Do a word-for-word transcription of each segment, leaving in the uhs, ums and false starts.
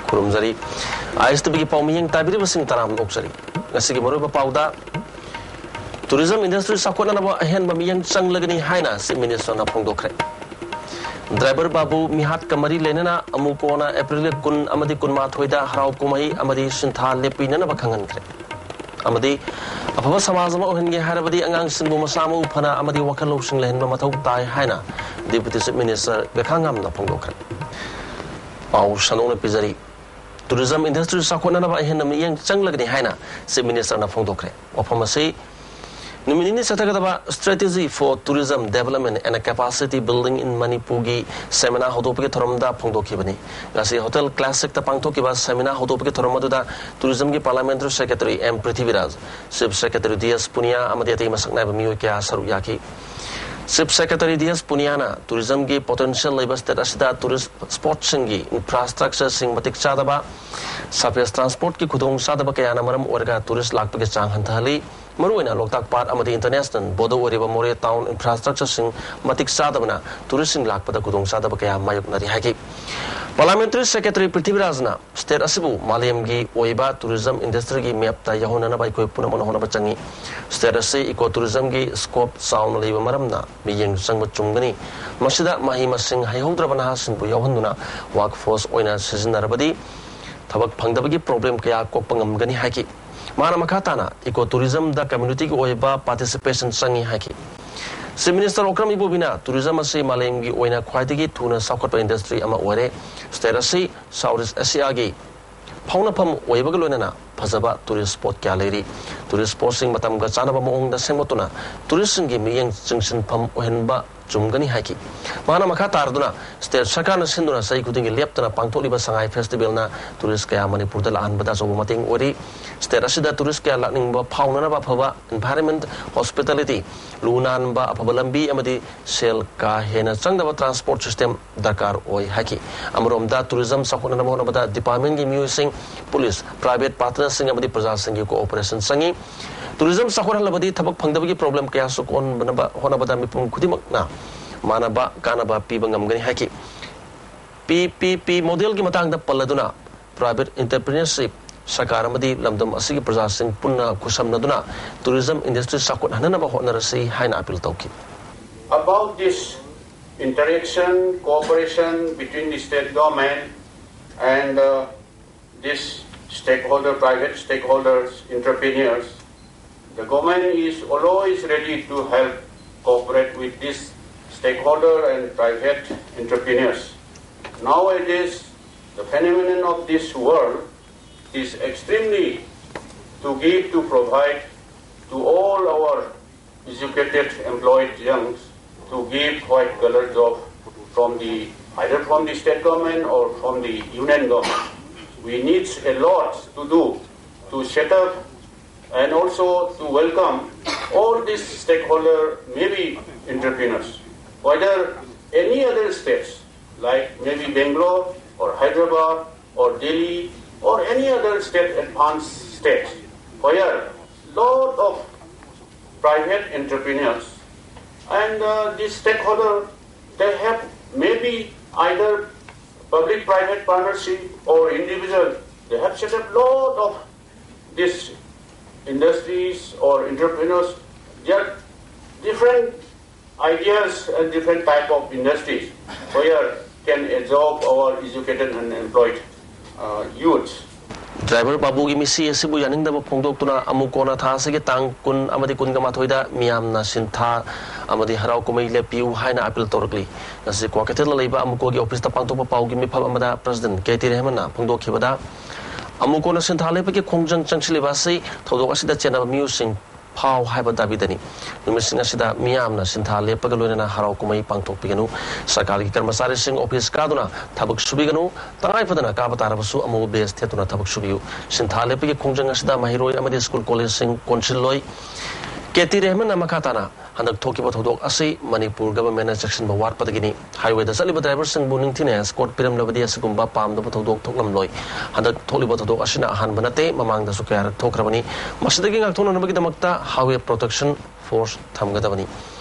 ꯈꯨꯔꯨꯝꯖꯔꯤ꯫ ꯑꯥꯏ ꯑꯦꯁ T ꯚꯤꯒꯤ ꯄꯥꯎ ꯃꯤꯠꯌꯦꯡ ꯇꯥꯕꯤꯔꯤꯕꯁꯤꯡ ꯇꯔꯥꯝꯅ ꯑꯣꯛꯆꯔꯤ꯫ ꯉꯁꯤꯒꯤ ꯃꯔꯨꯑꯣꯏꯕ ꯄꯥꯎꯗ, ꯇꯨꯔꯤꯖꯝ ꯏꯟꯗꯁꯇ꯭ꯔꯤ ꯆꯥꯎꯈꯠꯅꯅꯕ ꯑꯍꯦꯟꯕ ꯃꯤꯠꯌꯦꯡ ꯆꯪꯂꯒꯅꯤ ꯍꯥꯏꯅ ꯆꯤꯐ ꯃꯤꯅꯤꯁꯇꯔꯅ ꯐꯣꯡꯗꯣꯛꯈ꯭ꯔꯦ꯫ ꯗ꯭ꯔꯥꯏꯚꯔ ꯕꯥꯕꯨ ꯃꯤꯍꯥꯠꯀ ꯃꯔꯤ ꯂꯩꯅꯅ ꯑꯃꯨꯛ ꯀꯣꯟꯅ ꯑꯦꯄ꯭ꯔꯤꯜ ꯀꯨꯟ ꯑꯃꯗꯤ ꯀꯨꯟꯃꯥꯊꯣꯏꯗ ꯍꯔꯥꯎ ꯀꯨꯝꯍꯩ ꯑꯃꯗꯤ ꯁꯤꯟꯊꯥ ꯂꯦꯞꯄꯤꯅꯅꯕ ꯈꯪꯍꯟꯈ꯭ꯔꯦ꯫ ꯑꯃꯗꯤ ꯑꯐꯕ ꯁꯃꯥꯖ ꯑꯃ ꯑꯣꯏꯍꯟꯒꯦ ꯍꯥꯏꯔꯕꯗꯤ ꯑꯉꯥꯡꯁꯤꯡꯕꯨ ꯃꯁꯥ ꯃꯎ ꯐꯅ ꯑꯃꯗꯤ ꯋꯥꯈꯜ ꯂꯧꯁꯤꯡ ꯂꯩꯍꯟꯕ ꯃꯊꯧ ꯇꯥꯏ ꯍꯥꯏꯅ ꯗꯤꯄꯨꯇꯤ ꯆꯤꯐ ꯃꯤꯅꯤꯁꯇꯔ ꯒꯈꯥꯡꯉꯥꯝꯅ ꯐꯣꯡꯗꯣꯛꯈ꯭ꯔꯦ꯫ ꯄꯥꯎ ꯁꯟꯗꯣꯛꯅ ꯄꯤꯖꯔꯤ꯫ ꯇꯨꯔꯤꯖꯝ ꯏꯟꯗꯁꯇ꯭ꯔꯤ ꯆꯥꯎꯈꯠꯅꯅꯕ ꯑꯍꯦꯟꯅ ꯃꯤꯠꯌꯦꯡ ꯆꯪꯂꯒꯅꯤ ꯍꯥꯏꯅ ꯆꯤꯐ ꯃꯤꯅꯤꯁꯇꯔꯅ ꯐꯣꯡꯗꯣꯛꯈ꯭ꯔꯦ꯫ ꯋꯥꯐꯝ ꯑꯁꯤ ꯅꯨꯃꯤꯠ ꯅꯤꯅꯤ ꯆꯠꯊꯒꯗꯕ Strategy for Tourism Development and Capacity Building in Manipurꯒꯤ ꯁꯦꯃꯤꯅꯥꯔ ꯍꯧꯗꯣꯛꯄꯒꯤ ꯊꯧꯔꯝꯗ ꯐꯣꯡꯗꯣꯛꯈꯤꯕꯅꯤ꯫ ꯉꯁꯤ ꯍꯣꯇꯦꯜ ꯀ꯭ꯂꯥꯁꯤꯛꯇ ꯄꯥꯡꯊꯣꯛꯈꯤꯕ ꯁꯦꯃꯤꯅꯥꯔ ꯍꯧꯗꯣꯛꯄꯒꯤ ꯊꯧꯔꯝ ꯑꯗꯨꯗ ꯇꯨꯔꯤꯖꯝꯒꯤ parliamentary secretary M Prithviraj, chief secretary D S Poonia ꯑꯃꯗꯤ ꯑꯇꯩ ꯃꯁꯛ ꯅꯥꯏꯕ ꯃꯤꯑꯣꯏ ꯀꯌꯥ ꯁꯔꯨꯛ ꯌꯥꯈꯤ꯫ ꯆꯤꯐ ꯁꯦꯀ꯭ꯔꯦꯇꯔꯤ ꯗꯤ ꯑꯦꯁ ꯄꯨꯅꯤꯌꯥꯅ ꯇꯨꯔꯤꯖꯝꯒꯤ ꯄꯣꯇꯦꯟꯁꯤꯌꯦꯜ ꯂꯩꯕ ꯁ꯭ꯇꯦꯠ ꯑꯁꯤꯗ ꯇꯨꯔꯤꯁ ꯁ꯭ꯄꯣꯠꯁꯤꯡꯒꯤ ꯏꯟꯐ꯭ꯔꯥꯁ꯭ꯇ꯭ꯔꯛꯆꯔꯁꯤꯡ ꯃꯇꯤꯛ ꯆꯥꯗꯕ, ꯁꯔꯐꯦꯁ ꯇ꯭ꯔꯥꯟꯁꯄꯣꯔꯠꯀꯤ ꯈꯨꯗꯣꯡꯆꯥꯗꯕ ꯀꯌꯥꯅ ꯃꯔꯝ ꯑꯣꯏꯔꯒ ꯇꯨꯔꯤꯁ ꯂꯥꯛꯄꯒꯤ ꯆꯥꯡ ꯍꯟꯊꯍꯜꯂꯤ꯫ ꯃꯔꯨꯑꯣꯏꯅ ꯂꯣꯛꯇꯥꯛ ꯄꯥꯠ ꯑꯃꯗꯤ ꯏꯟꯇꯔꯅꯦꯁꯅꯦꯜ ꯕꯣꯔꯗꯔ ꯑꯣꯏꯔꯤꯕ ꯃꯣꯔꯦ ꯇꯥꯎꯟ ꯏꯟꯐ꯭ꯔꯥꯁ꯭ꯇ꯭ꯔꯛꯆꯔꯁꯤꯡ ꯃꯇꯤꯛ ꯆꯥꯗꯕꯅ ꯇꯨꯔꯤꯁꯁꯤꯡ ꯂꯥꯛꯄꯗ ꯈꯨꯗꯣꯡꯆꯥꯗꯕ ꯀꯌꯥ ꯃꯥꯌꯣꯛꯅꯔꯤ ꯍꯥꯏꯈꯤ꯫ ꯄꯥꯔꯂꯤꯌꯥꯃꯦꯟꯇꯔꯤ ꯁꯦꯀ꯭ꯔꯦꯇꯔꯤ ꯄ꯭ꯔꯤꯊꯤꯕꯤꯔꯥꯖꯅ ꯁ꯭ꯇꯦꯠ ꯑꯁꯤꯕꯨ ꯃꯥꯂꯦꯝꯒꯤ ꯑꯣꯏꯕ ꯇꯨꯔꯤꯖꯝ ꯏꯟꯗꯁꯇ꯭ꯔꯤꯒꯤ ꯃꯦꯞꯇ ꯌꯥꯎꯍꯟꯅꯅꯕ ꯑꯩꯈꯣꯏ ꯄꯨꯝꯅꯃꯛꯅ ꯍꯣꯠꯅꯕ ꯆꯪꯏ꯫ ꯁ꯭ꯇꯦꯠ ꯑꯁꯤ ꯏꯀꯣ ꯇꯨꯔꯤꯖꯝꯒꯤ ꯁ꯭ꯀꯣꯞ ꯆꯥꯎꯅ ꯂꯩꯕ ꯃꯔꯝꯅ ꯃꯤꯠꯌꯦꯡ ꯆꯪꯕ ꯆꯨꯝꯒꯅꯤ꯫ ꯃꯁꯤꯗ ꯃꯍꯩ ꯃꯁꯤꯡ ꯍꯩꯍꯧꯗ꯭ꯔꯕ ꯅꯍꯥꯁꯤꯡꯕꯨ ꯌꯥꯎꯍꯟꯗꯨꯅ ꯋꯥꯔꯛ ꯐꯣꯔꯁ ꯑꯣꯏꯅ ꯁꯤꯖꯤꯟꯅꯔꯕꯗꯤ ꯊꯕꯛ ꯐꯪꯗꯕꯒꯤ ꯄ꯭ꯔꯣꯕ꯭ꯂꯦꯝ ꯀꯌꯥ ꯀꯣꯛꯄ ꯉꯝꯒꯅꯤ ꯍꯥꯏꯈꯤ꯫ ꯃꯍꯥꯛꯅ ꯃꯈꯥ ꯇꯥꯅ ꯏꯀꯣ ꯇꯨꯔꯤꯖꯝꯗ ꯀꯝꯃ꯭ꯌꯨꯅꯤꯇꯤꯒꯤ ꯑꯣꯏꯕ ꯄꯥꯔꯇꯤꯁꯤꯄꯦꯁꯟ ꯆꯪꯏ ꯍꯥꯏꯈꯤ꯫ ꯆꯤꯐ ꯃꯤꯅꯤꯁꯇꯔ ꯑꯣꯀ꯭ꯔꯝ ꯏꯕꯣꯕꯤꯅ ꯇꯨꯔꯤꯖꯝ ꯑꯁꯤ ꯃꯥꯂꯦꯝꯒꯤ ꯑꯣꯏꯅ ꯈ꯭ꯋꯥꯏꯗꯒꯤ ꯊꯨꯅ ꯆꯥꯎꯈꯠꯄ ꯏꯟꯗꯁꯇ꯭ꯔꯤ ꯑꯃ ꯑꯣꯏꯔꯦ꯫ ꯁ꯭ꯇꯦꯠ ꯑꯁꯤ ꯁꯥꯎꯠ ꯏꯁ ꯑꯦꯁꯤꯌꯥꯒꯤ ꯐꯥꯎꯅꯐꯝ ꯑꯣꯏꯕꯒ ꯂꯣꯏꯅꯅ ꯐꯖꯕ ꯇꯨꯔꯤꯁ ꯁ꯭ꯄꯣꯠ ꯀꯌꯥ ꯂꯩꯔꯤ꯫ ꯇꯨꯔꯤꯁ ꯁ꯭ꯄꯣꯠꯁꯤꯡ ꯃꯇꯝꯒ ꯆꯥꯟꯅꯕ ꯃꯑꯣꯡꯗ ꯁꯦꯝꯒꯠꯇꯨꯅ ꯇꯨꯔꯤꯁꯁꯤꯡꯒꯤ ꯃꯤꯠꯌꯦꯡ ꯆꯤꯡꯁꯤꯟꯐꯝ ꯑꯣꯏꯍꯟꯕ ꯆꯨꯝꯒꯅꯤ ꯍꯥꯏꯈꯤ꯫ ꯃꯍꯥꯛꯅ ꯃꯈꯥ ꯇꯥꯔꯗꯨꯅ ꯁ꯭ꯇꯦꯠ ꯁꯔꯀꯥꯔꯅ ꯁꯤꯟꯗꯨꯅ ꯆꯍꯤ ꯈꯨꯗꯤꯡꯒꯤ ꯂꯦꯞꯇꯅ ꯄꯥꯡꯊꯣꯛꯂꯤꯕ ꯁꯉꯥꯏ ꯐꯦꯁꯇꯤꯚꯦꯜꯅ ꯇꯨꯔꯤꯁ ꯀꯌꯥ ꯃꯅꯤꯄꯨꯔꯗ ꯂꯥꯛꯍꯟꯕꯗ ꯑꯆꯧꯕ ꯃꯇꯦꯡ ꯑꯣꯏꯔꯤ꯫ ꯁ꯭ꯇꯦꯠ ꯑꯁꯤꯗ ꯇꯨꯔꯤꯁ ꯀꯌꯥ ꯂꯥꯛꯅꯤꯡꯕ ꯐꯥꯎꯅꯅꯕ ꯑꯐꯕ ꯏꯟꯚꯥꯏꯔꯟꯃꯦꯟꯠ, ꯍꯣꯁꯄꯤꯇꯥꯂꯤꯇꯤ, ꯂꯨ ꯅꯥꯟꯕ, ꯑꯐꯕ ꯂꯝꯕꯤ ꯑꯃꯗꯤ ꯁꯦꯜ ꯀꯥ ꯍꯦꯟꯅ ꯆꯪꯗꯕ ꯇ꯭ꯔꯥꯟꯁꯄꯣꯔꯠ ꯁꯤꯁꯇꯦꯝ ꯗꯔꯀꯥꯔ ꯑꯣꯏ ꯍꯥꯏꯈꯤ꯫ ꯑꯃꯔꯣꯝꯗ ꯇꯨꯔꯤꯖꯝ ꯆꯥꯎꯈꯠꯅꯅꯕ ꯍꯣꯠꯅꯕꯗ ꯗꯤꯄꯥꯔꯠꯃꯦꯟꯒꯤ ꯃꯤꯑꯣꯏꯁꯤꯡ, ꯄꯨꯂꯤꯁ, ꯄ꯭ꯔꯥꯏꯚꯦꯠ ꯄꯥꯔꯠꯅꯔꯁꯤꯡ ꯑꯃꯗꯤ ꯄ꯭ꯔꯖꯥꯁꯤꯡꯒꯤ ꯀꯣꯑꯣꯄꯔꯦꯁꯟ ꯆꯪꯏ꯫ ꯇꯨꯔꯤꯖꯝ ꯆꯥꯎꯈꯠꯍꯜꯂꯕꯗꯤ ꯊꯕꯛ ꯐꯪꯗꯕꯒꯤ ꯄ꯭ꯔꯣꯕ꯭ꯂꯦꯝ ꯀꯌꯥꯁꯨ ꯀꯣꯛꯍꯟꯅꯕ ꯍꯣꯠꯅꯕꯗ ꯃꯤꯄꯨꯝ ꯈꯨꯗꯤꯡꯃꯛꯅ ꯃꯥꯟꯅꯕ ꯀꯥꯟꯅꯕ ꯄꯤꯕ ꯉꯝꯒꯅꯤ ꯍꯥꯏꯈꯤ꯫ ꯄꯤ ꯄꯤ ꯄꯤ ꯃꯣꯗꯦꯜꯒꯤ ꯃꯇꯥꯡꯗ ꯄꯜꯂꯗꯨꯅ private entrepreneurship, ꯁꯔꯀꯥꯔ ꯑꯃꯗꯤ ꯂꯝꯗꯝ ꯑꯁꯤꯒꯤ ꯄ꯭ꯔꯖꯥꯁꯤꯡ ꯄꯨꯟꯅ ꯈꯨꯠꯁꯝꯅꯗꯨꯅ tourism industry ꯆꯥꯎꯈꯠꯍꯟꯅꯅꯕ ꯍꯣꯠꯅꯔꯁꯤ ꯍꯥꯏꯅ appeal ꯇꯧꯈꯤ꯫ About this interaction, cooperation between the state government and uh, this stakeholder, private stakeholders, entrepreneurs, the government is always ready to help cooperate with this stakeholder and private entrepreneurs. Nowadays, the phenomenon of this world is extremely to give, to provide to all our educated employed youngs to give white collar job from the, either from the state government or from the union government. We need a lot to do to set up and also to welcome all these stakeholder, maybe entrepreneurs, whether any other states like maybe Bangalore or Hyderabad or Delhi or any other state, advanced states, where lot of private entrepreneurs and uh, this stakeholder, they have maybe either public-private partnership or individual, they have set up lot of these industries or entrepreneurs. There are different ideas and different type of industries where can absorb our educated and employed uh, youths. Driver ꯄꯥꯕꯨꯒꯤ ꯃꯤꯁꯤ ꯑꯁꯤꯕꯨ ꯌꯥꯅꯤꯡꯗꯕ ꯐꯣꯡꯗꯣꯛꯇꯨꯅ ꯑꯃꯨꯛ ꯀꯣꯟꯅ ꯊꯥ ꯑꯁꯤꯒꯤ ꯇꯥꯡ ꯀꯨꯟ ꯑꯃꯗꯤ ꯀꯨꯟꯒ ꯃꯥꯊꯣꯏꯗ ꯃꯤꯌꯥꯝꯅ ꯁꯤꯟꯊꯥ ꯑꯃꯗꯤ ꯍꯔꯥꯎ ꯀꯨꯝꯍꯩ ꯂꯦꯞꯄꯤꯌꯨ ꯍꯥꯏꯅ appeal ꯇꯧꯔꯛꯂꯤ꯫ ꯉꯁꯤ ꯀ꯭ꯋꯥꯀꯩꯊꯦꯜꯗ ꯂꯩꯕ ꯑꯃꯨꯀꯣꯒꯤ office ꯇ ꯄꯥꯡꯊꯣꯛꯄ ꯄꯥꯎꯒꯤ ꯃꯤꯐꯝ ꯑꯃꯗ President ꯀꯦ ꯇꯤ ꯔꯦꯍꯃꯟꯅ ꯐꯣꯡꯗꯣꯛꯈꯤꯕꯗ, ꯑꯃꯨꯀꯣꯅ ꯁꯤꯟꯊꯥ ꯂꯦꯞꯄꯒꯤ ꯈꯣꯡꯖꯪ ꯆꯪꯁꯤꯜꯂꯤꯕ ꯑꯁꯤ ꯊꯧꯗꯣꯛ ꯑꯁꯤꯗ ꯆꯦꯟꯅꯕ ꯃꯤꯑꯣꯏꯁꯤꯡ ꯐꯥꯎ ꯍꯥꯏꯕ ꯗꯥꯕꯤꯗꯅꯤ꯫ ꯅꯨꯃꯤꯠꯁꯤꯡ ꯑꯁꯤꯗ ꯃꯤꯌꯥꯝꯅ ꯁꯤꯟꯊꯥ ꯂꯦꯞꯄꯒ ꯂꯣꯏꯅꯅ ꯍꯔꯥꯎ ꯀꯨꯝꯍꯩ ꯄꯥꯡꯊꯣꯛꯄꯤꯒꯅꯨ꯫ ꯁꯔꯀꯥꯔꯒꯤ ꯀꯔꯃꯆꯥꯔꯤꯁꯤꯡ office ꯀꯥꯗꯨꯅ ꯊꯕꯛ ꯁꯨꯕꯤꯒꯅꯨ꯫ ꯇꯉꯥꯏ ꯐꯗꯅ ꯀꯥꯕ ꯇꯥꯔꯕꯁꯨ ꯑꯃꯨꯕ vest ꯊꯦꯠꯇꯨꯅ ꯊꯕꯛ ꯁꯨꯕꯤꯌꯨ꯫ ꯁꯤꯟꯊꯥ ꯂꯦꯞꯄꯒꯤ ꯈꯣꯡꯖꯪ ꯑꯁꯤꯗ ꯃꯍꯩꯔꯣꯏ ꯑꯃꯗꯤ school collegeꯁꯤꯡ ꯀꯣꯟꯁꯤꯜꯂꯣꯏ꯫ ꯀꯦ ꯇꯤ ꯔꯦꯍꯃꯟꯅ ꯃꯈꯥ ꯇꯥꯅ, ꯍꯟꯗꯛ ꯊꯣꯛꯈꯤꯕ ꯊꯧꯗꯣꯛ ꯑꯁꯤ ꯃꯅꯤꯄꯨꯔ governmentꯅ ꯆꯦꯛꯁꯤꯟꯕ ꯋꯥꯠꯄꯗꯒꯤꯅꯤ꯫ Highwayꯗ ꯆꯠꯂꯤꯕ driverꯁꯤꯡꯕꯨ ꯅꯤꯡꯊꯤꯅ escort ꯄꯤꯔꯝꯂꯕꯗꯤ ꯑꯁꯤꯒꯨꯝꯕ ꯄꯥꯝꯗꯕ ꯊꯧꯗꯣꯛ ꯊꯣꯛꯂꯝꯂꯣꯏ꯫ ꯍꯟꯗꯛ ꯊꯣꯛꯂꯤꯕ ꯊꯧꯗꯣꯛ ꯑꯁꯤꯅ ꯑꯍꯥꯟꯕ ꯅꯠꯇꯦ, ꯃꯃꯥꯡꯗꯁꯨ ꯀꯌꯥꯔꯛ ꯊꯣꯛꯈ꯭ꯔꯕꯅꯤ꯫ ꯃꯁꯤꯗꯒꯤ ꯉꯥꯛꯊꯣꯛꯅꯅꯕꯒꯤꯗꯃꯛꯇ highway protection force ꯊꯝꯒꯗꯕꯅꯤ꯫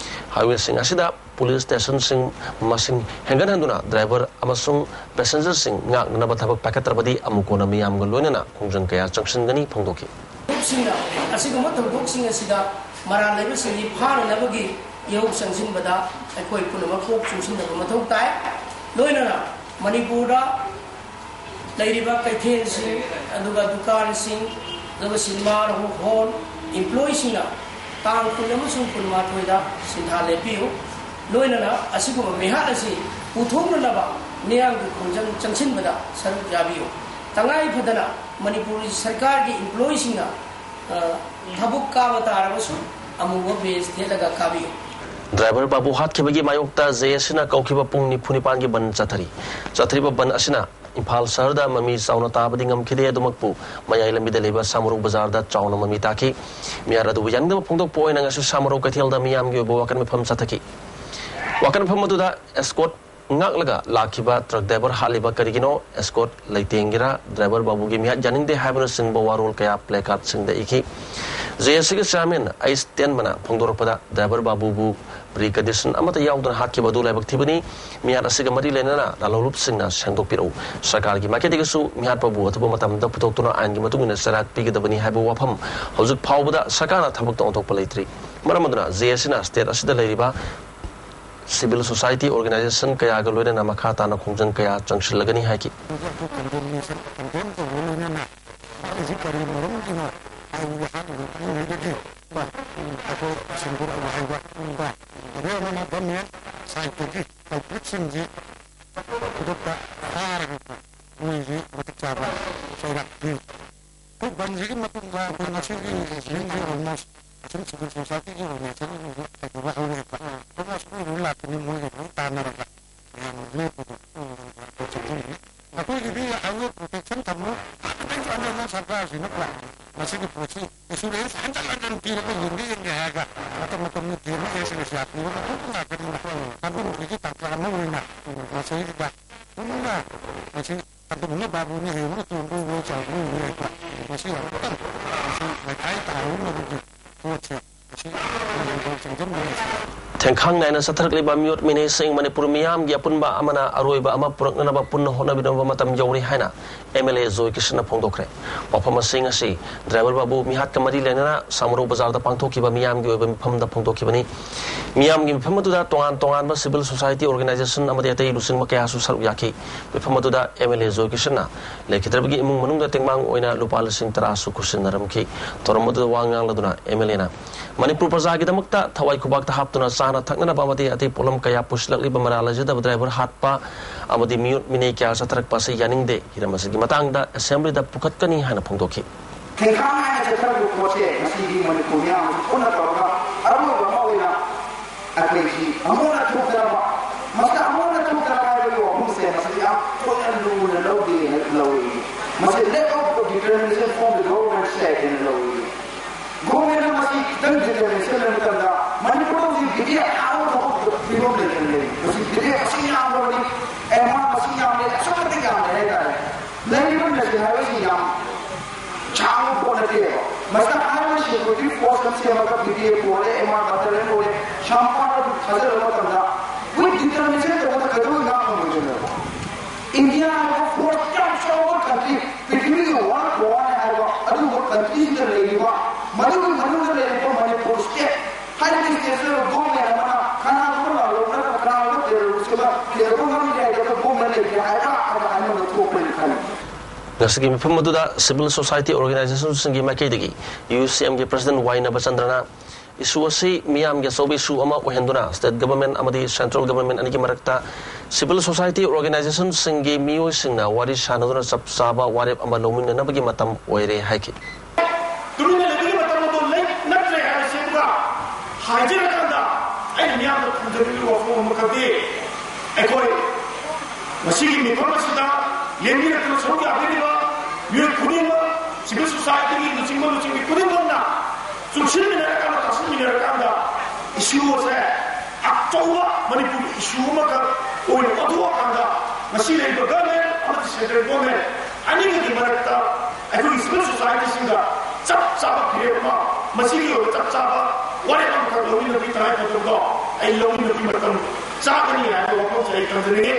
Highwayꯁꯤꯡ ꯑꯁꯤꯗ police stationꯁꯤꯡ ꯃꯁꯤꯡ ꯍꯦꯟꯒꯠꯍꯟꯗꯨꯅ driver ꯑꯃꯁꯨꯡ ꯄꯦꯁꯦꯟꯖꯔꯁꯤꯡ ꯉꯥꯛꯅꯅꯕ ꯊꯕꯛ ꯄꯥꯏꯈꯠꯇ꯭ꯔꯕꯗꯤ ꯑꯃꯨꯛ ꯀꯣꯟꯅ ꯃꯤꯌꯥꯝꯒ ꯂꯣꯏꯅꯅ ꯈꯣꯡꯖꯪ ꯀꯌꯥ ꯆꯪꯁꯤꯟꯒꯅꯤ ꯐꯣꯡꯗꯣꯛꯈꯤ꯫ ꯊꯕꯛꯁꯤꯡꯅ ꯑꯁꯤꯒꯨꯝꯕ ꯊꯧꯗꯣꯛꯁꯤꯡ ꯑꯁꯤꯗ ꯃꯔꯥꯜ ꯂꯩꯕꯁꯤꯡꯒꯤ ꯐꯥꯅꯅꯕꯒꯤ ꯏꯍꯧ ꯆꯪꯁꯤꯟꯕꯗ ꯑꯩꯈꯣꯏ ꯄꯨꯝꯅꯃꯛ ꯀꯣꯛ ꯆꯨꯡꯁꯤꯟꯅꯕ ꯃꯊꯧ ꯇꯥꯏ꯫ ꯂꯣꯏꯅꯅ ꯃꯅꯤꯄꯨꯔꯗ ꯂꯩꯔꯤꯕ ꯀꯩꯊꯦꯜꯁꯤꯡ, ꯑꯗꯨꯒ ꯗꯨꯀꯥꯟꯁꯤꯡ, ꯑꯗꯨꯒ ꯁꯤꯅꯦꯃꯥ ꯍꯣꯜ ꯏꯝꯄ꯭ꯂꯣꯌꯤꯁꯤꯡꯅ ꯇꯥꯡ ꯀꯨꯟ ꯑꯃꯁꯨꯡ ꯀꯨꯟꯃꯥꯊꯣꯏꯗ ꯁꯤꯟꯊꯥ ꯂꯦꯞꯄꯤꯌꯨ꯫ ꯂꯣꯏꯅꯅ ꯑꯁꯤꯒꯨꯝꯕ ꯃꯤꯍꯥꯠ ꯑꯁꯤ ꯎꯊꯣꯛꯅꯅꯕ ꯃꯤꯌꯥꯝꯒꯤ ꯈꯣꯡꯖꯪ ꯆꯪꯁꯤꯟꯕꯗ ꯁꯔꯨꯛ ꯌꯥꯕꯤꯌꯨ꯫ ꯇꯉꯥꯏ ꯐꯗꯅ ꯃꯅꯤꯄꯨꯔ ꯁꯔꯀꯥꯔꯒꯤ ꯏꯝꯄ꯭ꯂꯣꯌꯤꯁꯤꯡꯅ, ꯑ, ꯊꯕꯛ ꯀꯥꯕ ꯇꯥꯔꯕꯁꯨ ꯑꯃꯨꯕ ꯕꯦꯖ ꯊꯦꯠꯂꯒ ꯀꯥꯕꯤꯌꯨ꯫ ꯗ꯭ꯔꯥꯏꯚꯔ ꯕꯥꯕꯨ ꯍꯥꯠꯈꯤꯕꯒꯤ ꯃꯥꯌꯣꯛꯇ ꯖꯦ ꯑꯦꯁ ꯁꯤꯅ ꯀꯧꯈꯤꯕ ꯄꯨꯡ ꯅꯤꯐꯨ ꯅꯤꯄꯥꯟꯒꯤ ꯕꯟ ꯆꯠꯊꯔꯤ꯫ ꯆꯠꯊꯔꯤꯕ ꯕꯟ ꯑꯁꯤꯅ ꯏꯝꯐꯥꯜ ꯁꯍꯔꯗ ꯃꯃꯤ ꯆꯥꯎꯅ ꯇꯥꯕꯗꯤ ꯉꯝꯈꯤꯗꯦ, ꯑꯗꯨꯃꯛꯄꯨ ꯃꯌꯥꯏ ꯂꯝꯕꯤꯗ ꯂꯩꯕ ꯁꯥꯃꯔꯧ ꯕꯖꯥꯔꯗ ꯆꯥꯎꯅ ꯃꯃꯤ ꯇꯥꯈꯤ꯫ ꯃꯤꯍꯥꯠ ꯑꯗꯨꯕꯨ ꯌꯥꯅꯤꯡꯗꯕ ꯐꯣꯡꯗꯣꯛꯄ ꯑꯣꯏꯅ ꯉꯁꯤ ꯁꯥꯃꯔꯧ ꯀꯩꯊꯦꯜꯗ ꯃꯤꯌꯥꯝꯒꯤ ꯑꯣꯏꯕ ꯋꯥꯀꯠ ꯃꯤꯐꯝ ꯆꯠꯊꯈꯤ꯫ ꯋꯥꯀꯠ ꯃꯤꯐꯝ ꯑꯗꯨꯗ ꯑꯦꯁꯀꯣꯠ ꯉꯥꯛꯂꯒ ꯂꯥꯛꯈꯤꯕ ꯇ꯭ꯔꯛ ꯗ꯭ꯔꯥꯏꯚꯔ ꯍꯥꯠꯂꯤꯕ ꯀꯔꯤꯒꯤꯅꯣ? ꯑꯦꯁꯀꯣꯠ ꯂꯩꯇꯦꯡꯒꯦꯔꯥ? ꯗ꯭ꯔꯥꯏꯚꯔ ꯕꯥꯕꯨꯒꯤ ꯃꯤꯍꯥꯠ ꯌꯥꯅꯤꯡꯗꯦ ꯍꯥꯏꯕꯅꯆꯤꯡꯕ ꯋꯥꯔꯣꯜ ꯀꯌꯥ ꯄ꯭ꯂꯦꯀꯥꯔꯗꯁꯤꯡꯗ ꯏꯈꯤ꯫ ꯖꯦ ꯑꯦꯁ ꯁꯤꯒꯤ ꯆꯤꯌꯥꯔꯃꯦꯟ ꯑꯩꯁ ꯇꯦꯟꯕꯅ ꯐꯣꯡꯗꯣꯔꯛꯄꯗ, ꯗ꯭ꯔꯥꯏꯚꯔ ꯕꯥꯕꯨꯕꯨ ꯄ꯭ꯔꯤ ꯀꯟꯗꯤꯁꯟ ꯑꯃꯠꯇ ꯌꯥꯎꯗꯅ ꯍꯥꯠꯈꯤꯕ ꯑꯗꯨ ꯂꯥꯏꯕꯛ ꯊꯤꯕꯅꯤ꯫ ꯃꯤꯍꯥꯠ ꯑꯁꯤꯒ ꯃꯔꯤ ꯂꯩꯅꯅ ꯂꯥꯜꯍꯧꯂꯨꯞꯁꯤꯡꯅ ꯁꯦꯡꯗꯣꯛꯄꯤꯔꯛꯎ꯫ ꯁꯔꯀꯥꯔꯒꯤ ꯃꯥꯏꯀꯩꯗꯒꯤꯁꯨ ꯃꯤꯍꯥꯠꯄꯕꯨ ꯑꯊꯨꯕ ꯃꯇꯝꯗ ꯄꯨꯊꯣꯛꯇꯨꯅ ꯑꯥꯏꯟꯒꯤ ꯃꯇꯨꯡ ꯏꯟꯅ ꯆꯩꯔꯥꯛ ꯄꯤꯒꯗꯕꯅꯤ ꯍꯥꯏꯕ ꯋꯥꯐꯝ ꯍꯧꯖꯤꯛ ꯐꯥꯎꯕꯗ ꯁꯔꯀꯥꯔꯅ ꯊꯕꯛꯇ ꯑꯣꯟꯊꯣꯛꯄ ꯂꯩꯇ꯭ꯔꯤ꯫ ꯃꯔꯝ ꯑꯗꯨꯅ ꯖꯦ ꯑꯦꯁ ꯁꯤꯅ ꯁ꯭ꯇꯦꯠ ꯑꯁꯤꯗ ꯂꯩꯔꯤꯕ ꯁꯤꯚꯤꯜ ꯁꯣꯁꯥꯏꯇꯤ ꯑꯣꯔꯒꯅꯥꯏꯖꯦꯁꯟ ꯀꯌꯥꯒ ꯂꯣꯏꯅꯅ ꯃꯈꯥ ꯇꯥꯅ ꯈꯣꯡꯖꯪ ꯀꯌꯥ ꯆꯪꯁꯤꯜꯂꯒꯅꯤ ꯍꯥꯏꯈꯤ꯫ ꯍꯧꯖꯤꯛ ꯑꯩꯈꯣꯏ ꯀꯟꯗꯦꯝꯅꯦꯁꯟ, ꯀꯟꯗꯦꯝ ꯇꯧꯕ ꯂꯣꯏꯅꯅ ꯍꯥꯏꯔꯤꯁꯤ ꯀꯔꯤ ꯃꯔꯝꯒꯤꯅꯣ ꯍꯥꯏꯕꯗꯤ ꯍꯥꯠꯂꯤꯕ ꯃꯤꯑꯣꯏꯗꯒꯤ ꯑꯩꯈꯣꯏ ꯁꯦꯡꯗꯣꯔꯛꯑꯣ ꯍꯥꯏꯕ꯫ ꯑꯗꯩ ꯑꯃꯅ ꯒꯚꯔꯟꯃꯦꯟ ꯁꯥꯏꯠꯇꯒꯤ ꯀꯜꯄ꯭ꯔꯤꯠꯁꯤꯡꯁꯤ ꯈꯨꯗꯛꯇ ꯐꯥꯔꯒꯀꯣ ꯃꯣꯏꯁꯤ ꯃꯇꯤꯛ ꯆꯥꯕ ꯆꯩꯔꯥꯛ ꯄꯤ꯫ ꯑꯩꯈꯣꯏ ꯕꯟꯁꯤꯒꯤ ꯃꯇꯨꯡꯗ ꯑꯩꯈꯣꯏ ꯉꯁꯤꯒꯤ ꯏꯚꯤꯅꯤꯡꯁꯤ ꯑꯣꯜꯃꯣꯁ ꯑꯁꯨꯝ ꯁꯤꯚꯤꯜ ꯁꯣꯁꯥꯏꯇꯤꯒꯤ ꯑꯣꯔꯒꯅꯥꯏꯖꯦꯁꯟꯁꯤꯡꯁꯨ ꯀꯩꯗꯧꯕ ꯍꯧꯔꯦꯕ꯫ ꯑꯗꯨꯅ ꯑꯁꯨꯝ ꯂꯥꯛꯄꯅꯤ ꯃꯣꯏꯒ ꯂꯣꯏ ꯇꯥꯟꯅꯔꯒ ꯃꯌꯥꯝꯅ ꯂꯦꯞꯄꯗꯣ ꯑꯩꯈꯣꯏ ꯆꯪꯁꯤꯟꯒꯅꯤ꯫ ꯑꯩꯈꯣꯏꯒꯤꯗꯤ ꯍꯥꯏꯋꯦ ꯄ꯭ꯔꯣꯇꯦꯛꯁꯟ ꯊꯝꯃꯨ ꯍꯥꯏꯕꯗꯩꯁꯨ ꯑꯅꯧꯕ ꯁꯔꯀꯥꯔꯁꯤꯅꯀꯣ ꯃꯁꯤꯒꯤ ꯄꯣꯠꯁꯤ ꯏꯟꯁꯨꯔꯦꯟꯁ ꯍꯟꯖꯟ ꯍꯟꯖꯟ ꯄꯤꯔꯒ ꯌꯦꯡꯒꯦ ꯌꯦꯡꯒꯦ ꯍꯥꯏꯔꯒ ꯃꯇꯝ ꯃꯇꯝꯒꯤ ꯗꯤ ꯑꯦꯝ ꯑꯦꯁ ꯑꯦꯁ ꯂꯥꯛꯄꯤꯔꯒ ꯑꯗꯨꯝ ꯂꯥꯛꯀꯅꯤ꯫ ꯀꯥꯡꯕꯨꯒꯤ ꯇꯥꯟꯐꯝ ꯑꯃ ꯑꯣꯏꯅ ꯃꯁꯤꯗ ꯄꯨꯟꯅ ꯃꯁꯤ ꯑꯗꯨꯒꯨꯝꯅ ꯕꯥꯕꯨꯅ ꯍꯦꯟꯅ ꯇꯣꯡꯕ ꯆꯥꯎꯕ ꯑꯣꯏꯔꯦ꯫ ꯃꯁꯤ ꯑꯃꯨꯛꯇꯪ ꯃꯁꯤ ꯃꯈꯥꯏ ꯇꯥꯍꯧꯅꯕꯒꯤ ꯄꯣꯠꯁꯦ ꯃꯁꯤ ꯃꯅꯤꯄꯨꯔ ꯆꯪꯁꯤꯟꯕ ꯂꯩꯁꯤꯜꯂꯦ꯫ ꯊꯦꯡꯈꯥꯡ ꯅꯥꯏꯅ ꯆꯠꯊꯔꯛꯂꯤꯕ ꯃꯤꯑꯣꯠ ꯃꯤꯅꯩꯁꯤꯡ ꯃꯅꯤꯄꯨꯔ ꯃꯤꯌꯥꯝꯒꯤ ꯑꯄꯨꯟꯕ ꯑꯃꯅ ꯑꯔꯣꯏꯕ ꯑꯃ ꯄꯨꯔꯛꯅꯅꯕ ꯄꯨꯟꯅ ꯍꯣꯠꯅꯃꯤꯟꯅꯕ ꯃꯇꯝ ꯌꯧꯔꯦ ꯍꯥꯏꯅ ꯑꯦꯝ ꯑꯦꯜ ꯑꯦ ꯖꯣꯏ ꯀ꯭ꯔꯤꯁꯅꯅ ꯐꯣꯡꯗꯣꯛꯈ꯭ꯔꯦ꯫ ꯋꯥꯐꯝ ꯑꯁꯤ ꯉꯁꯤ ꯗ꯭ꯔꯥꯏꯚꯔ ꯕꯥꯕꯨ ꯃꯤꯍꯥꯠꯀ ꯃꯔꯤ ꯂꯩꯅꯅ ꯁꯥꯃꯨꯔꯧ ꯕꯖꯥꯔꯗ ꯄꯥꯡꯊꯣꯛꯈꯤꯕ ꯃꯤꯌꯥꯝꯒꯤ ꯑꯣꯏꯕ ꯃꯤꯐꯝꯗ ꯐꯣꯡꯗꯣꯛꯈꯤꯕꯅꯤ꯫ ꯃꯤꯌꯥꯝꯒꯤ ꯃꯤꯐꯝ ꯑꯗꯨꯗ ꯇꯣꯉꯥꯟ ꯇꯣꯉꯥꯟꯕ civil society organization ꯑꯃꯗꯤ ꯑꯇꯩ ꯂꯨꯆꯤꯡꯕ ꯀꯌꯥꯁꯨ ꯁꯔꯨꯛ ꯌꯥꯈꯤ꯫ ꯃꯤꯐꯝ ꯑꯗꯨꯗ ꯑꯦꯝ ꯑꯦꯜ ꯑꯦ ꯖꯣꯏ ꯀ꯭ꯔꯤꯁꯅꯅ ꯂꯩꯈꯤꯗ꯭ꯔꯕꯒꯤ ꯏꯃꯨꯡ ꯃꯅꯨꯡꯗ ꯇꯦꯡꯕꯥꯡ ꯑꯣꯏꯅ ꯂꯨꯄꯥ ꯂꯤꯁꯤꯡ ꯇꯔꯥꯁꯨ ꯈꯨꯠꯁꯤꯟꯅꯔꯝꯈꯤ꯫ ꯊꯧꯔꯝ ꯑꯗꯨꯗ ꯋꯥ ꯉꯥꯡꯂꯗꯨꯅ ꯑꯦꯝ ꯑꯦꯜ ꯑꯦꯅ ꯃꯅꯤꯄꯨꯔ ꯄ꯭ꯔꯖꯥꯒꯤꯗꯃꯛꯇ ꯊꯋꯥꯏ ꯈꯨꯕꯥꯛꯇ ꯍꯥꯞꯇꯨꯅ ꯆꯥꯅ ꯊꯛꯅꯅꯕ ꯑꯃꯗꯤ ꯑꯇꯩ ꯄꯣꯠꯂꯝ ꯀꯌꯥ ꯄꯨꯁꯤꯜꯂꯛꯂꯤꯕ ꯃꯔꯥ ꯂꯩꯖꯗꯕ ꯗ꯭ꯔꯥꯏꯚꯔ ꯍꯥꯠꯄ ꯑꯃꯗꯤ ꯃꯤꯑꯣꯠ ꯃꯤꯅꯩ ꯀꯌꯥ ꯆꯠꯊꯔꯛꯄ ꯑꯁꯤ ꯌꯥꯅꯤꯡꯗꯦ꯫ ꯍꯤꯔꯝ ꯑꯁꯤꯒꯤ ꯃꯇꯥꯡꯗ ꯑꯦꯁꯦꯝꯕ꯭ꯂꯤꯗ ꯄꯨꯈꯠꯀꯅꯤ ꯍꯥꯏꯅ ꯐꯣꯡꯗꯣꯛꯈꯤ꯫ ꯊꯦꯡꯈꯥꯡ ꯅꯥꯏꯅ ꯆꯠꯊꯔꯛꯄ ꯄꯣꯠꯁꯦ ꯉꯁꯤꯗꯤ ꯃꯅꯤꯄꯨꯔ ꯃꯤꯌꯥꯝ ꯄꯨꯟꯅ ꯇꯧꯔꯒ ꯑꯔꯣꯏꯕ ꯑꯃ ꯑꯣꯏꯅ ꯑꯩꯈꯣꯏꯁꯤ ꯑꯃꯨꯛ ꯍꯟꯅ ꯊꯣꯛꯇꯅꯕ, ꯃꯁꯤꯗ ꯑꯃꯨꯛ ꯍꯟꯅ ꯊꯣꯛꯇꯅꯕ ꯍꯥꯏꯕꯒꯤ ꯋꯥꯐꯝꯁꯦ ꯃꯁꯤꯗꯤ ꯌꯥꯝ ꯊꯣꯏꯅ ꯂꯨꯅ ꯂꯧꯗꯦꯅ ꯂꯧꯏ꯫ ꯃꯁꯤ lack of determination from the government side ꯍꯥꯏꯅ ꯂꯧꯏ꯫ ꯒꯣꯔꯃꯦꯟꯅ ꯃꯁꯤ ꯈꯤꯇꯪ determination ꯂꯩꯕ ꯃꯇꯝꯗ ꯃꯅꯤꯄꯨꯔꯗ ꯍꯧꯖꯤꯛ ꯕꯤꯗꯤꯑꯦ ꯑꯌꯥꯝꯕ ꯊꯣꯛꯄ ꯐꯤꯕꯝ ꯂꯩꯇꯅ ꯂꯩ꯫ ꯃꯁꯤ ꯕꯤꯗꯤꯑꯦ ꯃꯁꯤꯡ ꯌꯥꯝꯕꯅꯤ, ꯑꯦꯝ ꯑꯥꯔ ꯃꯁꯤꯡ ꯌꯥꯝꯕꯅꯤ, ꯑꯁꯨꯛꯀꯤ ꯃꯇꯤꯛ ꯌꯥꯝꯕꯅꯤ ꯍꯥꯏꯇꯥꯔꯦ꯫ ꯂꯩꯔꯤꯕ ꯅꯁꯤ ꯍꯥꯏꯕꯁꯤ ꯌꯥꯝ ꯁꯥꯡꯕ ꯄꯣꯠ ꯅꯠꯇꯦꯕ꯫ ꯃꯁꯤꯗ ꯍꯥꯏꯔꯤꯕ security force ꯑꯃ ꯁꯦꯝꯃꯒ ꯕꯤꯗꯤꯑꯦ ꯄꯨꯔꯦ, ꯑꯦꯝ ꯑꯥꯔ ꯕꯇꯥꯂꯤꯌꯟ ꯄꯨꯔꯦ, ꯁꯝꯄꯥꯟ ꯑꯗꯨ ꯊꯥꯖꯤꯜꯂꯕ ꯃꯇꯝꯗ with determination ꯇꯧꯕꯗ ꯀꯩꯗꯧꯕꯩ ꯉꯥꯛ ꯉꯝꯃꯣꯏꯗꯣꯏꯅꯣꯕ? ꯏꯟꯗꯤꯌꯥ ꯍꯥꯏꯕ force ꯌꯥꯝ ꯆꯥꯎꯕ country, ꯄ꯭ꯔꯤꯊꯤꯕꯤꯒꯤ world power ꯍꯥꯏꯕ ꯑꯗꯨꯒꯨꯝꯕ countryꯁꯤꯡꯗ ꯂꯩꯔꯤꯕ, ꯃꯗꯨꯒꯤ ꯃꯅꯨꯡꯗ ꯂꯩꯔꯤꯕ ꯃꯅꯤꯄꯨꯔ state ꯍꯥꯏꯔꯤꯕ stateꯁꯤꯗ government ꯑꯃꯅ ꯀꯅꯥꯒꯨꯝꯕ ꯂꯥꯜꯍꯧꯅꯕ, ꯀꯅꯥꯒꯨꯝꯕ terrorist ꯑꯃ ꯊꯦꯡꯅꯕ ꯉꯝꯗꯦ ꯍꯥꯏꯕ government ꯂꯩꯇꯦ ꯍꯥꯏꯕ ꯑꯃ ꯑꯩꯉꯣꯟꯗ ꯊꯣꯛꯄ꯭ꯔꯅ ꯈꯜꯂꯤ꯫ ꯉꯁꯤꯒꯤ ꯃꯤꯐꯝ ꯑꯗꯨꯗ civil society organizationꯁꯤꯡꯒꯤ ꯃꯥꯏꯀꯩꯗꯒꯤ ꯌꯨ ꯁꯤ ꯑꯦꯝꯒꯤ president ꯋꯥꯏ ꯅꯕꯆꯟꯗ꯭ꯔꯅ issue ꯑꯁꯤ ꯃꯤꯌꯥꯝꯒꯤ ꯑꯆꯧꯕ issue ꯑꯃ ꯑꯣꯏꯍꯟꯗꯨꯅ state government ꯑꯃꯗꯤ central government ꯑꯅꯤꯒꯤ ꯃꯔꯛꯇ civil society organizationꯁꯤꯡꯒꯤ ꯃꯤꯑꯣꯏꯁꯤꯡꯅ ꯋꯥꯔꯤ ꯁꯥꯟꯅꯗꯨꯅ ꯆꯞ ꯆꯥꯕ ꯋꯥꯔꯦꯞ ꯑꯃ ꯂꯧꯃꯤꯟꯅꯅꯕꯒꯤ ꯃꯇꯝ ꯑꯣꯏꯔꯦ ꯍꯥꯏꯈꯤ꯫ ꯇꯨꯃꯤꯟꯅ ꯂꯩꯕꯒꯤ ꯃꯇꯝ ꯑꯗꯨ ꯂꯩ-, ꯅꯠꯇ꯭ꯔꯦ ꯍꯥꯏꯕꯁꯤ ꯑꯃꯒ ꯍꯥꯏꯖꯔꯀꯥꯟꯗ ꯑꯩꯅ ꯃꯤꯌꯥꯝꯗ ꯊꯝꯖꯅꯤꯡꯕ ꯋꯥꯐꯝ ꯑꯃꯈꯛꯇꯤ, ꯑꯩꯈꯣꯏ ꯉꯁꯤꯒꯤ ꯃꯤꯐꯝ ꯑꯁꯤꯗ ꯂꯦꯡꯕꯤꯔꯛꯇꯨꯅ ꯁꯔꯨꯛ ꯌꯥꯕꯤꯔꯤꯕ ꯃꯤꯑꯣꯏ ꯈꯨꯗꯤꯡꯃꯛ, civil societyꯒꯤ ꯂꯨꯆꯤꯡꯕ ꯂꯨꯆꯤꯡꯕꯤ ꯈꯨꯗꯤꯡꯃꯛꯅ ꯆꯨꯡꯁꯤꯟꯃꯤꯟꯅꯔꯀꯥꯟꯗ, ꯇꯥꯁꯤꯟꯃꯤꯟꯅꯔꯀꯥꯟꯗ issue ꯑꯁꯦ ꯑꯆꯧꯕ ꯃꯅꯤꯄꯨꯔꯒꯤ issue ꯑꯃꯈꯛ ꯑꯣꯏꯅ ꯑꯣꯟꯊꯣꯛꯑꯀꯥꯟꯗ ꯉꯁꯤ ꯂꯩꯔꯤꯕ government ꯑꯃꯗꯤ central government ꯑꯅꯤꯒꯤ ꯃꯔꯛꯇ ꯑꯩꯈꯣꯏꯒꯤ civil societyꯁꯤꯡꯗ ꯆꯞ ꯆꯥꯕ ꯐꯤꯔꯦꯞ ꯑꯃ, ꯃꯁꯤꯒꯤ ꯑꯣꯏꯕ ꯆꯞ ꯆꯥꯕ ꯋꯥꯔꯦꯞ ꯑꯃꯈꯛ ꯂꯧꯃꯤꯟꯅꯕꯒꯤ ꯇꯉꯥꯏꯐꯗꯕꯗꯣ ꯑꯩ ꯂꯧꯃꯤꯟꯅꯕꯒꯤ ꯃꯇꯝ ꯆꯥꯒꯅꯤ ꯍꯥꯏꯕ ꯋꯥꯐꯝꯁꯦ ꯑꯩ ꯊꯝꯖꯅꯤꯡꯉꯤ꯫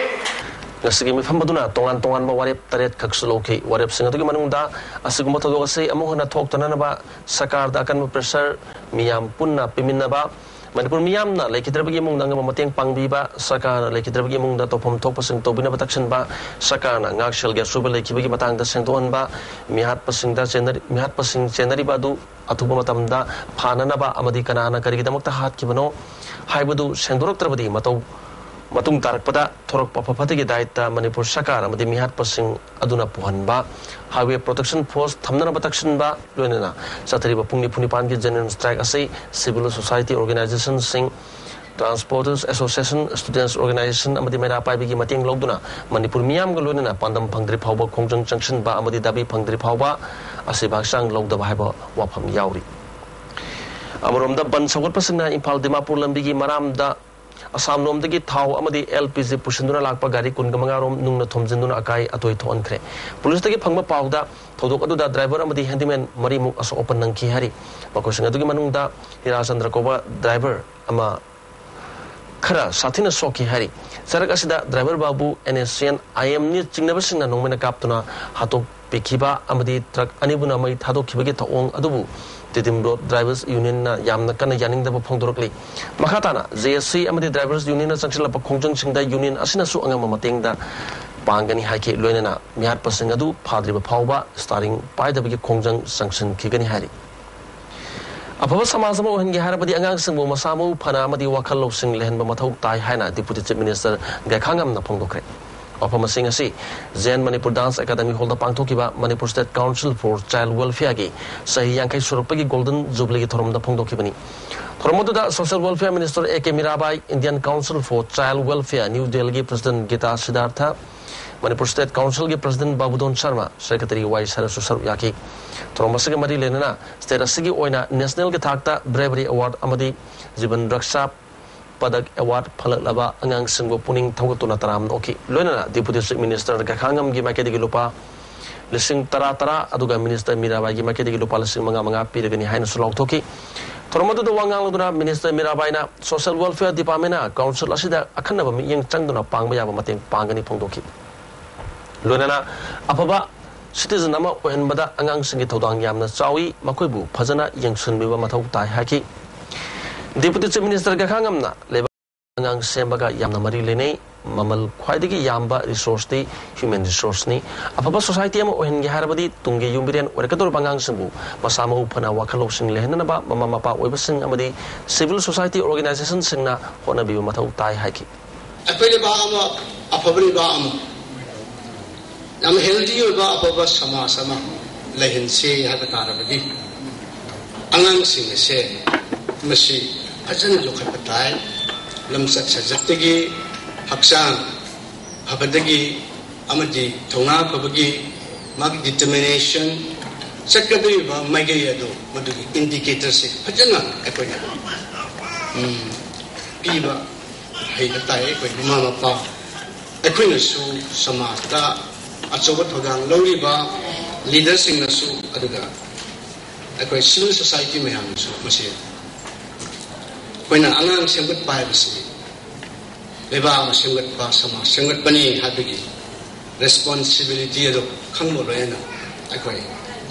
ꯉꯁꯤꯒꯤ ꯃꯤꯐꯝ ꯑꯗꯨꯅ ꯇꯣꯉꯥꯟ ꯇꯣꯉꯥꯟꯕ ꯋꯥꯔꯦꯞ ꯇꯔꯦꯠ ꯈꯛꯁꯨ ꯂꯧꯈꯤ꯫ ꯋꯥꯔꯦꯞꯁꯤꯡ ꯑꯗꯨꯒꯤ ꯃꯅꯨꯡꯗ ꯑꯁꯤꯒꯨꯝꯕ ꯊꯧꯗꯣꯛ ꯑꯁꯤ ꯑꯃꯨꯛ ꯍꯟꯅ ꯊꯣꯛꯇꯅꯅꯕ ꯁꯔꯀꯥꯔꯗ ꯑꯀꯟꯕ pressure ꯃꯤꯌꯥꯝ ꯄꯨꯟꯅ ꯄꯤꯃꯤꯟꯅꯕ, ꯃꯅꯤꯄꯨꯔ ꯃꯤꯌꯥꯝꯅ ꯂꯩꯈꯤꯗ꯭ꯔꯕꯒꯤ ꯏꯃꯨꯡꯗ ꯑꯉꯝꯕ ꯃꯇꯦꯡ ꯄꯥꯡꯕꯤꯕ, ꯁꯔꯀꯥꯔꯅ ꯂꯩꯈꯤꯗ꯭ꯔꯕꯒꯤ ꯏꯃꯨꯡꯗ ꯇꯧꯐꯝ ꯊꯣꯛꯄꯁꯤꯡ ꯇꯧꯕꯤꯅꯕ ꯇꯛꯁꯤꯟꯕ, ꯁꯔꯀꯥꯔꯅ ꯉꯥꯛꯁꯦꯜꯒꯤ ꯑꯁꯣꯏꯕ ꯂꯩꯈꯤꯕꯒꯤ ꯃꯇꯥꯡꯗ ꯁꯦꯡꯗꯣꯛꯍꯟꯕ, ꯃꯤꯍꯥꯠꯄꯁꯤꯡꯗ ꯆꯦꯟꯅꯔꯤ-, ꯃꯤꯍꯥꯠꯄꯁꯤꯡ ꯆꯦꯟꯅꯔꯤꯕ ꯑꯗꯨ ꯑꯊꯨꯕ ꯃꯇꯝꯗ ꯐꯥꯅꯅꯕ ꯑꯃꯗꯤ ꯀꯅꯥꯅ ꯀꯔꯤꯒꯤꯗꯃꯛꯇ ꯍꯥꯠꯈꯤꯕꯅꯣ ꯍꯥꯏꯕꯗꯨ ꯁꯦꯡꯗꯣꯔꯛꯇ꯭ꯔꯕꯗꯤ ꯃꯇꯧ, ꯃꯇꯨꯡ ꯇꯥꯔꯛꯄꯗ ꯊꯣꯔꯛꯄ ꯑꯐ ꯐꯠꯇꯒꯤ ꯗꯥꯏꯇ ꯃꯅꯤꯄꯨꯔ ꯁꯔꯀꯥꯔ ꯑꯃꯗꯤ ꯃꯤꯍꯥꯠꯄꯁꯤꯡ ꯑꯗꯨꯅ ꯄꯨꯍꯟꯕ, Highway Protection Force ꯊꯝꯅꯅꯕ ꯇꯛꯁꯤꯟꯕ, ꯂꯣꯏꯅꯅ ꯆꯠꯊꯔꯤꯕ ꯄꯨꯡ ꯅꯤꯐꯨ ꯅꯤꯄꯥꯟꯒꯤ general strike ꯑꯁꯤ civil society organizationꯁꯤꯡ, Transporters Association, Students Organization ꯑꯃꯗꯤ ꯃꯩꯔꯥ ꯄꯥꯏꯕꯤꯒꯤ ꯃꯇꯦꯡ ꯂꯧꯗꯨꯅ ꯃꯅꯤꯄꯨꯔ ꯃꯤꯌꯥꯝꯒ ꯂꯣꯏꯅꯅ ꯄꯥꯟꯗꯝ ꯐꯪꯗ꯭ꯔꯤ ꯐꯥꯎꯕ ꯈꯣꯡꯖꯪ ꯆꯪꯁꯤꯟꯕ ꯑꯃꯗꯤ ꯗꯥꯕꯤ ꯐꯪꯗ꯭ꯔꯤ ꯐꯥꯎꯕ ꯑꯁꯤꯕ ꯍꯛꯆꯥꯡ ꯂꯧꯗꯕ ꯍꯥꯏꯕ ꯋꯥꯐꯝ ꯌꯥꯎꯔꯤ꯫ ꯑꯃꯔꯣꯝꯗ ꯕꯟ ꯁꯧꯒꯠꯄꯁꯤꯡꯅ ꯏꯝꯐꯥꯜ ꯗꯤꯃꯥꯄꯨꯔ ꯂꯝꯕꯤꯒꯤ ꯃꯔꯥꯝꯗ ꯑꯁꯥꯝꯂꯣꯝꯗꯒꯤ ꯊꯥꯎ ꯑꯃꯗꯤ LPG ꯄꯨꯁꯤꯟꯗꯨꯅ ꯂꯥꯛꯄ ꯒꯥꯔꯤ ꯀꯨꯟꯒ ꯃꯉꯥ ꯔꯣꯝ ꯅꯨꯡꯅ ꯊꯣꯝꯖꯤꯟꯗꯨꯅ ꯑꯀꯥꯏ ꯑꯇꯣꯏ ꯊꯣꯛꯍꯟꯈ꯭ꯔꯦ꯫ ꯄꯨꯂꯤꯁꯇꯒꯤ ꯐꯪꯕ ꯄꯥꯎꯗ ꯊꯧꯗꯣꯛ ꯑꯗꯨꯗ driver ꯑꯃꯗꯤ handyman ꯃꯔꯤꯃꯨꯛ ꯑꯁꯣꯛ ꯑꯄꯟ ꯅꯪꯈꯤ ꯍꯥꯏꯔꯤ꯫ ꯃꯈꯣꯏꯁꯤꯡ ꯑꯗꯨꯒꯤ ꯃꯅꯨꯡꯗ ꯍꯤꯔꯥꯆꯟꯗ꯭ꯔ ꯀꯧꯕ driver ꯑꯃ ꯈꯔ ꯁꯥꯊꯤꯅ ꯁꯣꯛꯈꯤ ꯍꯥꯏꯔꯤ꯫ ꯆꯔꯛ ꯑꯁꯤꯗ driver ꯕꯥꯕꯨ NSCN IMꯅꯤ ꯆꯤꯡꯅꯕꯁꯤꯡꯅ ꯅꯣꯡꯃꯩꯅ ꯀꯥꯞꯇꯨꯅ ꯍꯥꯠꯇꯣꯛꯄꯤꯈꯤꯕ ꯑꯃꯗꯤ truck ꯑꯅꯤꯕꯨꯅ ꯃꯩ ꯊꯥꯗꯣꯛꯈꯤꯕꯒꯤ ꯊꯧꯑꯣꯡ ꯑꯗꯨꯕꯨ Tedim Road Drivers Unionꯅ ꯌꯥꯝꯅ ꯀꯟꯅ ꯌꯥꯅꯤꯡꯗꯕ ꯐꯣꯡꯗꯣꯔꯛꯂꯤ꯫ ꯃꯈꯥ ꯇꯥꯅ JAC ꯑꯃꯗꯤ Drivers Unionꯅ ꯆꯪꯁꯤꯜꯂꯛꯄ ꯈꯣꯡꯖꯪꯁꯤꯡꯗ union ꯑꯁꯤꯅꯁꯨ ꯑꯉꯝꯕ ꯃꯇꯦꯡꯗ ꯄꯥꯡꯒꯅꯤ ꯍꯥꯏꯈꯤ꯫ ꯂꯣꯏꯅꯅ ꯃꯤꯍꯥꯠꯄꯁꯤꯡ ꯑꯗꯨ ꯐꯥꯗ꯭ꯔꯤꯕ ꯐꯥꯎꯕ steering ꯄꯥꯏꯗꯕꯒꯤ ꯈꯣꯡꯖꯪ ꯆꯪꯁꯤꯟꯈꯤꯒꯅꯤ ꯍꯥꯏꯔꯤ꯫ ꯑꯐꯕ ꯁꯃꯥꯖ ꯑꯃ ꯑꯣꯏꯍꯟꯒꯦ ꯍꯥꯏꯔꯕꯗꯤ ꯑꯉꯥꯡꯁꯤꯡꯕꯨ ꯃꯁꯥ ꯃꯎ ꯐꯅ ꯑꯃꯗꯤ ꯋꯥꯈꯜ ꯂꯧꯁꯤꯡ ꯂꯩꯍꯟꯕ ꯃꯊꯧ ꯇꯥꯏ ꯍꯥꯏꯅ Deputy Chief Minister ꯒꯦꯈꯥꯉꯝꯅ ꯐꯣꯡꯗꯣꯛꯈ꯭ꯔꯦ꯫ ꯋꯥꯐꯝ ꯑꯁꯤ ꯉꯁꯤ Jain Manipur Dance Academy Hallꯗ ꯄꯥꯡꯊꯣꯛꯈꯤꯕ Manipur State Council for Child Welfareꯒꯤ ꯆꯍꯤ ꯌꯥꯡꯈꯩ ꯁꯨꯔꯛꯄꯒꯤ Golden Jubileeꯒꯤ ꯊꯧꯔꯝꯗ ꯐꯣꯡꯗꯣꯛꯈꯤꯕꯅꯤ꯫ ꯊꯧꯔꯝ ꯑꯗꯨꯗ Social Welfare Minister A K Mirabai, Indian Council for Child Welfare New Delhiꯒꯤ President Gita Siddhartha, Manipur State Councilꯒꯤ President Babudon Sharma, Secretary Y ꯁꯔꯁꯨ ꯁꯔꯨꯛ ꯌꯥꯈꯤ꯫ ꯊꯧꯔꯝ ꯑꯁꯤꯒ ꯃꯔꯤ ꯂꯩꯅꯅ state ꯑꯁꯤꯒꯤ ꯑꯣꯏꯅ nationalꯒꯤ ꯊꯥꯛꯇ Bravery Award ꯑꯃꯗꯤ Jeevan Raksha Padak Award ꯐꯪꯂꯛꯂꯕ ꯑꯉꯥꯡꯁꯤꯡꯕꯨ ꯄꯨꯛꯅꯤꯡ ꯊꯧꯒꯠꯇꯨꯅ ꯇꯔꯥꯝꯅ ꯑꯣꯛꯈꯤ꯫ ꯂꯣꯏꯅꯅ Deputy Chief Minister ꯒꯦꯈꯥꯉꯝꯒꯤ ꯃꯥꯏꯀꯩꯗꯒꯤ ꯂꯨꯄꯥ ꯂꯤꯁꯤꯡ ꯇꯔꯥ ꯇꯔꯥ ꯑꯗꯨꯒ Minister ꯃꯤꯔꯥꯕꯥꯏꯒꯤ ꯃꯥꯏꯀꯩꯗꯒꯤ ꯂꯨꯄꯥ ꯂꯤꯁꯤꯡ ꯃꯉꯥ ꯃꯉꯥ ꯄꯤꯔꯒꯅꯤ ꯍꯥꯏꯅꯁꯨ ꯂꯥꯎꯊꯣꯛꯈꯤ꯫ ꯊꯧꯔꯝ ꯑꯗꯨꯗ ꯋꯥ ꯉꯥꯡꯂꯗꯨꯅ ꯃꯤꯅꯤꯁꯇꯔ ꯃꯤꯔꯥꯕꯥꯏꯅ ꯁꯣꯁꯤꯌꯦꯜ ꯋꯦꯜꯐꯤꯌꯔ ꯗꯤꯄꯥꯔꯠꯃꯦꯟꯅ ꯀꯥꯎꯟꯁꯤꯜ ꯑꯁꯤꯗ ꯑꯈꯟꯅꯕ ꯃꯤꯠꯌꯦꯡ ꯆꯪꯗꯨꯅ ꯄꯥꯡꯕ ꯌꯥꯕ ꯃꯇꯦꯡ ꯄꯥꯡꯒꯅꯤ ꯐꯣꯡꯗꯣꯛꯈꯤ꯫ ꯂꯣꯏꯅꯅ ꯑꯐꯕ ꯁꯤꯇꯤꯖꯟ ꯑꯃ ꯑꯣꯏꯍꯟꯕꯗ ꯑꯉꯥꯡꯁꯤꯡꯒꯤ ꯊꯧꯗꯥꯡ ꯌꯥꯝꯅ ꯆꯥꯎꯏ, ꯃꯈꯣꯏꯕꯨ ꯐꯖꯅ ꯌꯦꯡꯁꯤꯟꯕꯤꯕ ꯃꯊꯧ ꯇꯥꯏ ꯍꯥꯏꯈꯤ꯫ ꯗꯤꯄꯨꯇꯤ ꯆꯤꯐ ꯃꯤꯅꯤꯁꯇꯔ ꯒꯈꯥ ꯉꯝꯅ ꯂꯩꯕꯥꯛ ꯑꯉꯥꯡ ꯁꯦꯝꯕꯒ ꯌꯥꯝꯅ ꯃꯔꯤ ꯂꯩꯅꯩ꯫ ꯃꯃꯜ ꯈ꯭ꯋꯥꯏꯗꯒꯤ ꯌꯥꯝꯕ ꯔꯤꯁꯣꯔꯁꯇꯤ ꯍ꯭ꯌꯨꯃꯦꯟ ꯔꯤꯁꯣꯔꯁꯅꯤ꯫ ꯑꯐꯕ ꯁꯣꯁꯥꯏꯇꯤ ꯑꯃ ꯑꯣꯏꯍꯟꯒꯦ ꯍꯥꯏꯔꯕꯗꯤ ꯇꯨꯡꯒꯤ ꯌꯨꯝꯕꯤꯔꯦꯟ ꯑꯣꯏꯔꯛꯀꯗꯧꯔꯤꯕ ꯑꯉꯥꯡꯁꯤꯡꯕꯨ ꯃꯁꯥ ꯃꯎ ꯐꯅ ꯋꯥꯈꯜ ꯂꯧꯁꯤꯡ ꯂꯩꯍꯟꯅꯅꯕ ꯃꯃꯥ ꯃꯄꯥ ꯑꯣꯏꯕꯁꯤꯡ ꯑꯃꯗꯤ ꯁꯤꯚꯤꯜ ꯁꯣꯁꯥꯏꯇꯤ ꯑꯣꯔꯒꯅꯥꯏꯖꯦꯁꯟꯁꯤꯡꯅ ꯍꯣꯠꯅꯕꯤꯕ ꯃꯊꯧ ꯇꯥꯏ ꯍꯥꯏꯈꯤ꯫ ꯑꯩꯈꯣꯏ ꯂꯩꯕꯥꯛ ꯑꯃ, ꯑꯐꯕ ꯂꯩꯕꯥꯛ ꯑꯃ, ꯌꯥꯝꯅ ꯍꯦꯜꯗꯤ ꯑꯣꯏꯕ ꯑꯐꯕ ꯁꯃꯥꯖ ꯑꯃ ꯂꯩꯍꯟꯁꯤ ꯍꯥꯏꯕ ꯇꯥꯔꯕꯗꯤ ꯑꯉꯥꯡꯁꯤꯡ ꯑꯁꯦ ꯃꯁꯤ ꯐꯖꯅ ꯌꯣꯛꯈꯠꯄ ꯇꯥꯏ꯫ ꯂꯝꯆꯠ ꯁꯥꯖꯠꯇꯒꯤ, ꯍꯛꯆꯥꯡ ꯐꯕꯗꯒꯤ ꯑꯃꯗꯤ ꯊꯧꯅꯥ ꯐꯕꯒꯤ ꯃꯥꯒꯤ ꯗꯤꯇꯔꯃꯤꯅꯦꯁꯟ, ꯆꯠꯀꯗꯧꯔꯤꯕ ꯃꯥꯏꯀꯩ ꯑꯗꯨ ꯃꯗꯨꯒꯤ ꯏꯟꯗꯤꯀꯦꯇꯔꯁꯦ ꯐꯖꯅ ꯑꯩꯈꯣꯏꯅ, ꯎꯝ, ꯄꯤꯕ ꯍꯩꯕ ꯇꯥꯏ꯫ ꯑꯩꯈꯣꯏ ꯃꯃꯥ ꯃꯄꯥ ꯑꯩꯈꯣꯏꯅꯁꯨ ꯁꯃꯥꯖꯇ ꯑꯆꯧꯕ ꯊꯧꯗꯥꯡ ꯂꯧꯔꯤꯕ ꯂꯤꯗꯔꯁꯤꯡꯅꯁꯨ, ꯑꯗꯨꯒ ꯑꯩꯈꯣꯏ ꯁꯤꯚꯤꯜ ꯁꯣꯁꯥꯏꯇꯤ ꯃꯌꯥꯝꯅꯁꯨ ꯃꯁꯤ ꯑꯩꯈꯣꯏꯅ ꯑꯉꯥꯡ ꯁꯦꯝꯒꯠꯄ ꯍꯥꯏꯕꯁꯤ ꯂꯩꯕꯥꯛ ꯑꯃ ꯁꯦꯝꯒꯠꯄ, ꯁꯃꯥꯖ ꯁꯦꯝꯒꯠꯄꯅꯤ ꯍꯥꯏꯕꯒꯤ ꯔꯦꯁꯄꯣꯟꯁꯤꯕꯤꯂꯤꯇꯤ ꯑꯗꯨ ꯈꯪꯕ ꯂꯣꯏꯅꯅ ꯑꯩꯈꯣꯏ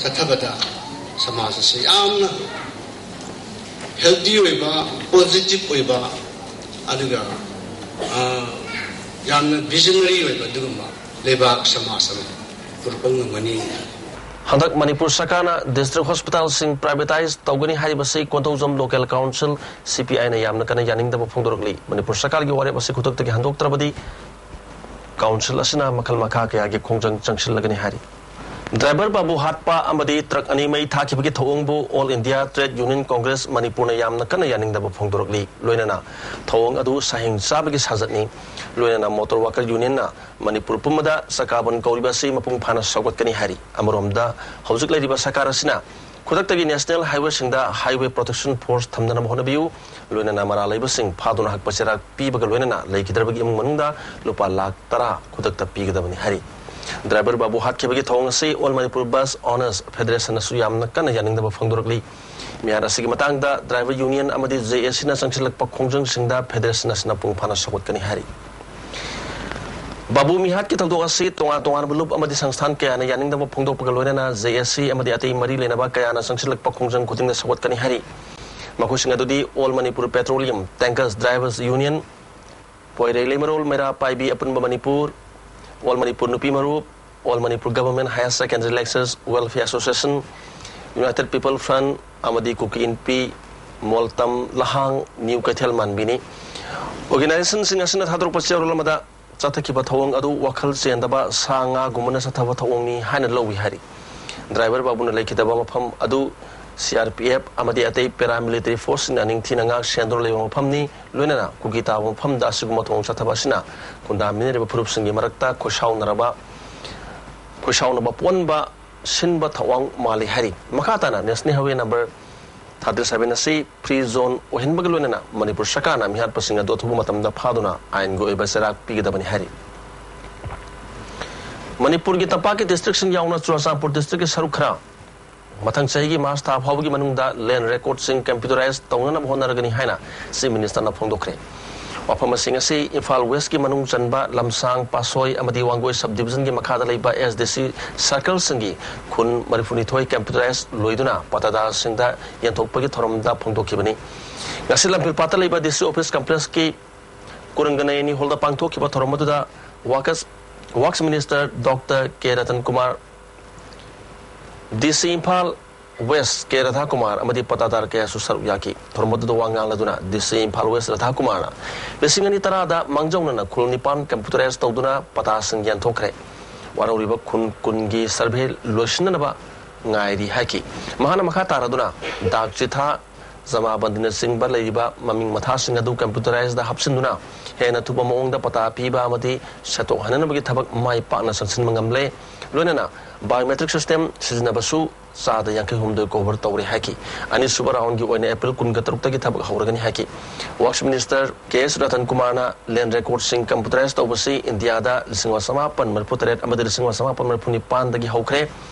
ꯆꯠꯊꯕꯗ ꯁꯃꯥꯖ ꯑꯁꯤ ꯌꯥꯝꯅ ꯍꯦꯜꯗꯤ ꯑꯣꯏꯕ, ꯄꯣꯖꯤꯇꯤꯚ ꯑꯣꯏꯕ, ꯑꯗꯨꯒ, ꯑ, ꯌꯥꯝꯅ ꯚꯤꯖꯅꯔꯤ ꯑꯣꯏꯕ ꯑꯗꯨꯒꯨꯝꯕ ꯂꯩꯕꯥꯛ ꯁꯃꯥꯖ ꯑꯃ ꯄꯨꯔꯛꯄ ꯉꯝꯒꯅꯤ꯫ ꯍꯟꯗꯛ ꯃꯅꯤꯄꯨꯔ ꯁꯔꯀꯥꯔꯅ ꯗꯤꯁꯇ꯭ꯔꯤꯛ ꯍꯣꯁꯄꯤꯇꯥꯜꯁꯤꯡ ꯄ꯭ꯔꯥꯏꯚꯦꯇꯥꯏꯖ ꯇꯧꯒꯅꯤ ꯍꯥꯏꯔꯤꯕꯁꯤ ꯀꯣꯟꯊꯧꯖꯝ ꯂꯣꯀꯦꯜ ꯀꯥꯎꯟꯁꯤꯜ, ꯁꯤ ꯄꯤ ꯑꯥꯏꯅ ꯌꯥꯝꯅ ꯀꯟꯅ ꯌꯥꯅꯤꯡꯗꯕ ꯐꯣꯡꯗꯣꯔꯛꯂꯤ꯫ ꯃꯅꯤꯄꯨꯔ ꯁꯔꯀꯥꯔꯒꯤ ꯋꯥꯔꯦꯞ ꯑꯁꯤ ꯈꯨꯗꯛꯇꯒꯤ ꯍꯟꯗꯣꯛꯇ꯭ꯔꯕꯗꯤ ꯀꯥꯎꯟꯁꯤꯜ ꯑꯁꯤꯅ ꯃꯈꯜ ꯃꯈꯥ ꯀꯌꯥꯒꯤ ꯈꯣꯡꯖꯪ ꯆꯪꯁꯤꯜꯂꯒꯅꯤ ꯍꯥꯏꯔꯤ꯫ ꯗ꯭ꯔꯥꯏꯚꯔ ꯕꯥꯕꯨ ꯍꯥꯠꯄ ꯑꯃꯗꯤ ꯇ꯭ꯔꯛ ꯑꯅꯤ ꯃꯩ ꯊꯥꯈꯤꯕꯒꯤ ꯊꯧꯑꯣꯡꯕꯨ all India trade union congress ꯃꯅꯤꯄꯨꯔꯅ ꯌꯥꯝꯅ ꯀꯟꯅ ꯌꯥꯅꯤꯡꯗꯕ ꯐꯣꯡꯗꯣꯔꯛꯂꯤ꯫ ꯂꯣꯏꯅꯅ ꯊꯧꯑꯣꯡ ꯑꯗꯨ ꯁꯥꯍꯤꯡ ꯆꯥꯕꯒꯤ ꯁꯥꯖꯠꯅꯤ꯫ ꯂꯣꯏꯅꯅ ꯃꯣꯇꯣꯔ ꯋꯥꯀꯔ ꯌꯨꯅꯤꯌꯟꯅ ꯃꯅꯤꯄꯨꯔ ꯄꯨꯝꯕꯗ ꯆꯀꯥꯕꯟ ꯀꯧꯔꯤꯕ ꯑꯁꯤ ꯃꯄꯨꯡ ꯐꯥꯅ ꯁꯧꯒꯠꯀꯅꯤ ꯍꯥꯏꯔꯤ꯫ ꯑꯃꯔꯣꯝꯗ, ꯍꯧꯖꯤꯛ ꯂꯩꯔꯤꯕ ꯁꯔꯀꯥꯔ ꯑꯁꯤꯅ ꯈꯨꯗꯛꯇꯒꯤ ꯅꯦꯁꯅꯦꯜ ꯍꯥꯏꯋꯦꯁꯤꯡꯗ ꯍꯥꯏꯋꯦ ꯄ꯭ꯔꯣꯇꯦꯛꯁꯟ ꯐꯣꯔꯁ ꯊꯝꯅꯅꯕ ꯍꯣꯠꯅꯕꯤꯌꯨ꯫ ꯂꯣꯏꯅꯅ ꯃꯔꯥꯜ ꯂꯩꯕꯁꯤꯡ ꯐꯥꯗꯨꯅ ꯍꯛꯄ ꯆꯩꯔꯥꯛ ꯄꯤꯕꯒ ꯂꯣꯏꯅꯅ ꯂꯩꯈꯤꯗ꯭ꯔꯕꯒꯤ ꯏꯃꯨꯡ ꯃꯅꯨꯡꯗ ꯂꯨꯄꯥ ꯂꯥꯈ ꯇꯔꯥ ꯈꯨꯗꯛꯇ ꯄꯤꯒꯗꯕꯅꯤ ꯍꯥꯏꯔꯤ꯫ ꯗ꯭ꯔꯥꯏꯚꯔ ꯕꯥꯕꯨ ꯍꯥꯠꯈꯤꯕꯒꯤ ꯊꯧꯑꯣꯡ ꯑꯁꯤ ꯑꯣꯜ ꯃꯅꯤꯄꯨꯔ ꯕꯁ ꯑꯣꯅꯔꯁ ꯐꯦꯗꯔꯦꯁꯟꯅꯁꯨ ꯌꯥꯝꯅ ꯀꯟꯅ ꯌꯥꯅꯤꯡꯗꯕ ꯐꯣꯡꯗꯣꯔꯛꯂꯤ꯫ ꯃꯤꯍꯥꯠ ꯑꯁꯤꯒꯤ ꯃꯇꯥꯡꯗ ꯗ꯭ꯔꯥꯏꯚꯔ ꯌꯨꯅꯤꯌꯟ ꯑꯃꯗꯤ ꯖꯦ ꯑꯦ ꯁꯤꯅ ꯆꯪꯁꯤꯜꯂꯛꯄ ꯈꯣꯡꯖꯪꯁꯤꯡꯗ ꯐꯦꯗꯔꯦꯁꯟ ꯑꯁꯤꯅ ꯃꯄꯨꯡ ꯐꯥꯅ ꯁꯧꯒꯠꯀꯅꯤ ꯍꯥꯏꯔꯤ꯫ ꯕꯥꯕꯨ ꯃꯤꯍꯥꯠꯀꯤ ꯊꯧꯗꯣꯛ ꯑꯁꯤ ꯇꯣꯉꯥꯟ ꯇꯣꯉꯥꯟꯕ ꯂꯨꯞ ꯑꯃꯗꯤ ꯁꯪꯁꯊꯥꯟ ꯀꯌꯥꯅ ꯌꯥꯅꯤꯡꯗꯕ ꯐꯣꯡꯗꯣꯛꯄꯒ ꯂꯣꯏꯅꯅ ꯖꯦ ꯑꯦ ꯁꯤ ꯑꯃꯗꯤ ꯑꯇꯩ ꯃꯔꯤ ꯂꯩꯅꯕ ꯀꯌꯥꯅ ꯆꯪꯁꯤꯜꯂꯛꯄ ꯈꯣꯡꯖꯪ ꯈꯨꯗꯤꯡꯗ ꯁꯧꯒꯠꯀꯅꯤ ꯍꯥꯏꯔꯤ꯫ ꯃꯈꯣꯏꯁꯤꯡ ꯑꯗꯨꯗꯤ All Manipur Petroleum Tankers Drivers Union, ꯄꯣꯏꯔꯩ ꯂꯩꯃꯔꯣꯜ ꯃꯩꯔꯥ ꯄꯥꯏꯕꯤ ꯑꯄꯨꯟꯕ ꯃꯅꯤꯄꯨꯔ, All Manipur ꯅꯨꯄꯤ ꯃꯔꯨꯞ, All Manipur Government Higher Secondary Lecturers Welfare Association, United People Front ꯑꯃꯗꯤ ꯀꯨꯀꯤ ꯏꯟꯄꯤ, ꯃꯣꯜꯇꯝ ꯂꯍꯥꯡ, ꯅ꯭ꯌꯨ ꯀꯩꯊꯦꯜ ꯃꯥꯟꯕꯤꯅꯤ꯫ ꯑꯣꯔꯒꯅꯥꯏꯖꯦꯁꯟꯁꯤꯡ ꯑꯁꯤꯅ ꯊꯥꯗꯣꯔꯛꯄ ꯆꯦꯔꯣꯜ ꯑꯃꯗ ꯆꯠꯊꯈꯤꯕ ꯊꯧꯑꯣꯡ ꯑꯗꯨ ꯋꯥꯈꯜ ꯆꯦꯟꯗꯕ ꯁꯥ ꯉꯥꯒꯨꯝꯕꯅ ꯆꯠꯊꯕ ꯊꯧꯑꯣꯡꯅꯤ ꯍꯥꯏꯅ ꯂꯧꯏ ꯍꯥꯏꯔꯤ꯫ ꯗ꯭ꯔꯥꯏꯚꯔ ꯕꯥꯕꯨꯅ ꯂꯩꯈꯤꯗꯕ ꯃꯐꯝ ꯑꯗꯨ ꯁꯤ ꯑꯥꯔ ꯄꯤ ꯑꯦꯐ ꯑꯃꯗꯤ ꯑꯇꯩ ꯄꯦꯔꯥꯃꯤꯂꯤꯇꯔꯤ ꯐꯣꯔꯁꯁꯤꯡꯅ ꯅꯤꯡꯊꯤꯅ ꯉꯥꯛ ꯁꯦꯟꯗꯨꯅ ꯂꯩꯕ ꯃꯐꯝꯅꯤ꯫ ꯂꯣꯏꯅꯅ ꯀꯨꯀꯤ ꯇꯥꯕ ꯃꯐꯝꯗ ꯑꯁꯤꯒꯨꯝꯕ ꯊꯧꯑꯣꯡ ꯆꯠꯊꯕ ꯑꯁꯤꯅ ꯈꯨꯟꯗꯥꯃꯤꯟꯅꯔꯤꯕ ꯐꯨꯔꯨꯞꯁꯤꯡꯒꯤ ꯃꯔꯛꯇ ꯈꯣꯏꯁꯥꯎꯅꯔꯕ, ꯈꯣꯏꯁꯥꯎꯅꯕ ꯄꯣꯛꯍꯟꯕ ꯁꯤꯟꯕ ꯊꯧꯑꯣꯡ ꯃꯥꯜꯂꯤ ꯍꯥꯏꯔꯤ꯫ ꯃꯈꯥ ꯇꯥꯅ National Highway number thirty seven ꯑꯁꯤ free zone ꯑꯣꯏꯍꯟꯕꯒ ꯂꯣꯏꯅꯅ ꯃꯅꯤꯄꯨꯔ ꯁꯔꯀꯥꯔꯅ ꯃꯤꯍꯥꯠꯄꯁꯤꯡ ꯑꯗꯨ ꯑꯊꯨꯕ ꯃꯇꯝꯗ ꯐꯥꯗꯨꯅ ꯑꯥꯏꯟꯒꯤ ꯑꯣꯏꯕ ꯆꯩꯔꯥꯛ ꯄꯤꯒꯗꯕꯅꯤ ꯍꯥꯏꯔꯤ꯫ ꯃꯅꯤꯄꯨꯔꯒꯤ ꯇꯝꯄꯥꯛꯀꯤ ꯗꯤꯁꯇ꯭ꯔꯤꯛꯁꯤꯡ ꯌꯥꯎꯅ ꯆꯨꯔꯥꯆꯥꯟꯄꯨꯔ ꯗꯤꯁꯇ꯭ꯔꯤꯛꯀꯤ ꯁꯔꯨꯛ ꯈꯔ ꯃꯊꯪ ꯆꯍꯤꯒꯤ ꯃꯥꯔꯆ ꯊꯥ ꯐꯥꯎꯕꯒꯤ ꯃꯅꯨꯡꯗ ꯂꯦꯟ ꯔꯦꯀꯣꯔꯗꯁꯤꯡ ꯀꯝꯄ꯭ꯌꯨꯇꯔꯥꯏꯖ ꯇꯧꯅꯅꯕ ꯍꯣꯠꯅꯔꯒꯅꯤ ꯍꯥꯏꯅ ꯆꯤꯐ ꯃꯤꯅꯤꯁꯇꯔꯅ ꯐꯣꯡꯗꯣꯛꯈ꯭ꯔꯦ꯫ ꯋꯥꯐꯝꯁꯤꯡ ꯑꯁꯤ ꯏꯝꯐꯥꯜ ꯋꯦꯁꯀꯤ ꯃꯅꯨꯡ ꯆꯟꯕ ꯂꯝꯁꯥꯡ, ꯄꯥꯠꯁꯣꯏ ꯑꯃꯗꯤ ꯋꯥꯡꯒꯣꯏ ꯁꯕ ꯗꯤꯕꯤꯖꯟꯒꯤ ꯃꯈꯥꯗ ꯂꯩꯕ ꯑꯦꯁ ꯗꯤ ꯁꯤ ꯁꯔꯀꯜꯁꯤꯡꯒꯤ ꯈꯨꯟ ꯃꯔꯤꯐꯨꯅꯤꯊꯣꯏ ꯀꯝꯄ꯭ꯌꯨꯇꯔꯥꯏꯖ ꯂꯣꯏꯗꯨꯅ ꯄꯇꯥꯗꯥꯔꯁꯤꯡꯗ ꯌꯦꯟꯊꯣꯛꯄꯒꯤ ꯊꯧꯔꯝꯗ ꯐꯣꯡꯗꯣꯛꯈꯤꯕꯅꯤ꯫ ꯉꯁꯤ ꯂꯝꯐꯦꯜꯄꯥꯠꯇ ꯂꯩꯕ ꯗꯤ ꯁꯤ ꯑꯣꯐꯤꯁ ꯀꯝꯄ꯭ꯂꯦꯛꯁꯀꯤ ꯀꯨꯔꯪꯒꯅꯌꯅꯤ ꯍꯣꯜꯗ ꯄꯥꯡꯊꯣꯛꯈꯤꯕ ꯊꯧꯔꯝ ꯑꯗꯨꯗ ꯋꯥꯀꯁ-, ꯋꯥꯛꯁ ꯃꯤꯅꯤꯁꯇꯔ ꯗꯣꯛꯇꯔ ꯀꯦ ꯔꯇꯟ ꯀꯨꯃꯥꯔ, ꯗꯤ ꯁꯤ ꯏꯝꯐꯥꯜ ꯋꯦꯁ ꯀꯦ ꯔꯥꯙꯥ ꯀꯨꯃꯥꯔ ꯑꯃꯗꯤ ꯄꯇꯥꯗꯥꯔ ꯀꯌꯥꯁꯨ ꯁꯔꯨꯛ ꯌꯥꯈꯤ꯫ ꯊꯧꯔꯝ ꯑꯗꯨꯗ ꯋꯥ ꯉꯥꯡꯂꯗꯨꯅ ꯗꯤ ꯁꯤ ꯏꯝꯐꯥꯜ ꯋꯦꯁ ꯔꯥꯙꯥ ꯀꯨꯃꯥꯔꯅ ꯂꯤꯁꯤꯡ ꯑꯅꯤ ꯇꯔꯥꯗ ꯃꯥꯡꯖꯧꯅꯅ ꯈꯨꯜ ꯅꯤꯄꯥꯟ ꯀꯝꯄ꯭ꯌꯨꯇꯔꯥꯏꯖ ꯇꯧꯗꯨꯅ ꯄꯇꯥꯁꯤꯡ ꯌꯦꯟꯊꯣꯛꯈ꯭ꯔꯦ꯫ ꯋꯥꯔꯧꯔꯤꯕ ꯈꯨꯟ ꯀꯨꯟꯒꯤ ꯁꯔꯚꯦ ꯂꯣꯏꯁꯤꯟꯅꯅꯕ ꯉꯥꯏꯔꯤ ꯍꯥꯏꯈꯤ꯫ ꯃꯍꯥꯛꯅ ꯃꯈꯥ ꯇꯥꯔꯗꯨꯅ ꯗꯥꯛ ꯆꯤꯊꯥ, ꯖꯃꯥꯕꯟꯗꯤꯅꯆꯤꯡꯕ ꯂꯩꯔꯤꯕ ꯃꯃꯤꯡ ꯃꯊꯥꯁꯤꯡ ꯑꯗꯨ ꯀꯝꯄ꯭ꯌꯨꯇꯔꯥꯏꯖꯗ ꯍꯥꯞꯆꯤꯟꯗꯨꯅ ꯍꯦꯟꯅ ꯊꯨꯕ ꯃꯑꯣꯡꯗ ꯄꯇꯥ ꯄꯤꯕ ꯑꯃꯗꯤ ꯁꯦꯟꯊꯣꯛ ꯍꯟꯅꯅꯕꯒꯤ ꯊꯕꯛ ꯃꯥꯏ ꯄꯥꯛꯅ ꯆꯪꯁꯤꯟꯕ ꯉꯝꯂꯦ꯫ ꯂꯣꯏꯅꯅ ꯕꯥꯏꯑꯣꯃꯦꯇ꯭ꯔꯤꯛ ꯁꯤꯁꯇꯦꯝ ꯁꯤꯖꯤꯟꯅꯕꯁꯨ ꯆꯥꯗ ꯌꯥꯡꯈꯩ ꯍꯨꯝꯗꯣꯏ ꯀꯣꯚꯔ ꯇꯧꯔꯦ ꯍꯥꯏꯈꯤ꯫ ꯑꯅꯤꯁꯨꯕ ꯔꯥꯎꯟꯒꯤ ꯑꯣꯏꯅ ꯑꯦꯄ꯭ꯔꯤꯜ ꯀꯨꯟꯒ ꯇꯔꯨꯛꯇꯒꯤ ꯊꯕꯛ ꯍꯧꯔꯒꯅꯤ ꯍꯥꯏꯈꯤ꯫ ꯋꯥꯔꯛꯁ ꯃꯤꯅꯤꯁꯇꯔ ꯀꯦ ꯑꯦꯁ ꯔꯇꯟ ꯀꯨꯃꯥꯔꯅ ꯂꯦꯟ ꯔꯦꯀꯣꯔꯗꯁꯤꯡ ꯀꯝꯄ꯭ꯌꯨꯇꯔꯥꯏꯖ ꯇꯧꯕꯁꯤ ꯏꯟꯗꯤꯌꯥꯗ ꯂꯤꯁꯤꯡ ꯑꯃ ꯆꯃꯥꯄꯟ ꯃꯔꯤꯐꯨ ꯇꯔꯦꯠ ꯑꯃꯗꯤ ꯂꯤꯁꯤꯡ ꯑꯃ ꯆꯃꯥꯄꯟ ꯃꯔꯤꯐꯨ ꯅꯤꯄꯥꯟꯗꯒꯤ ꯍꯧꯈ꯭ꯔꯦ꯫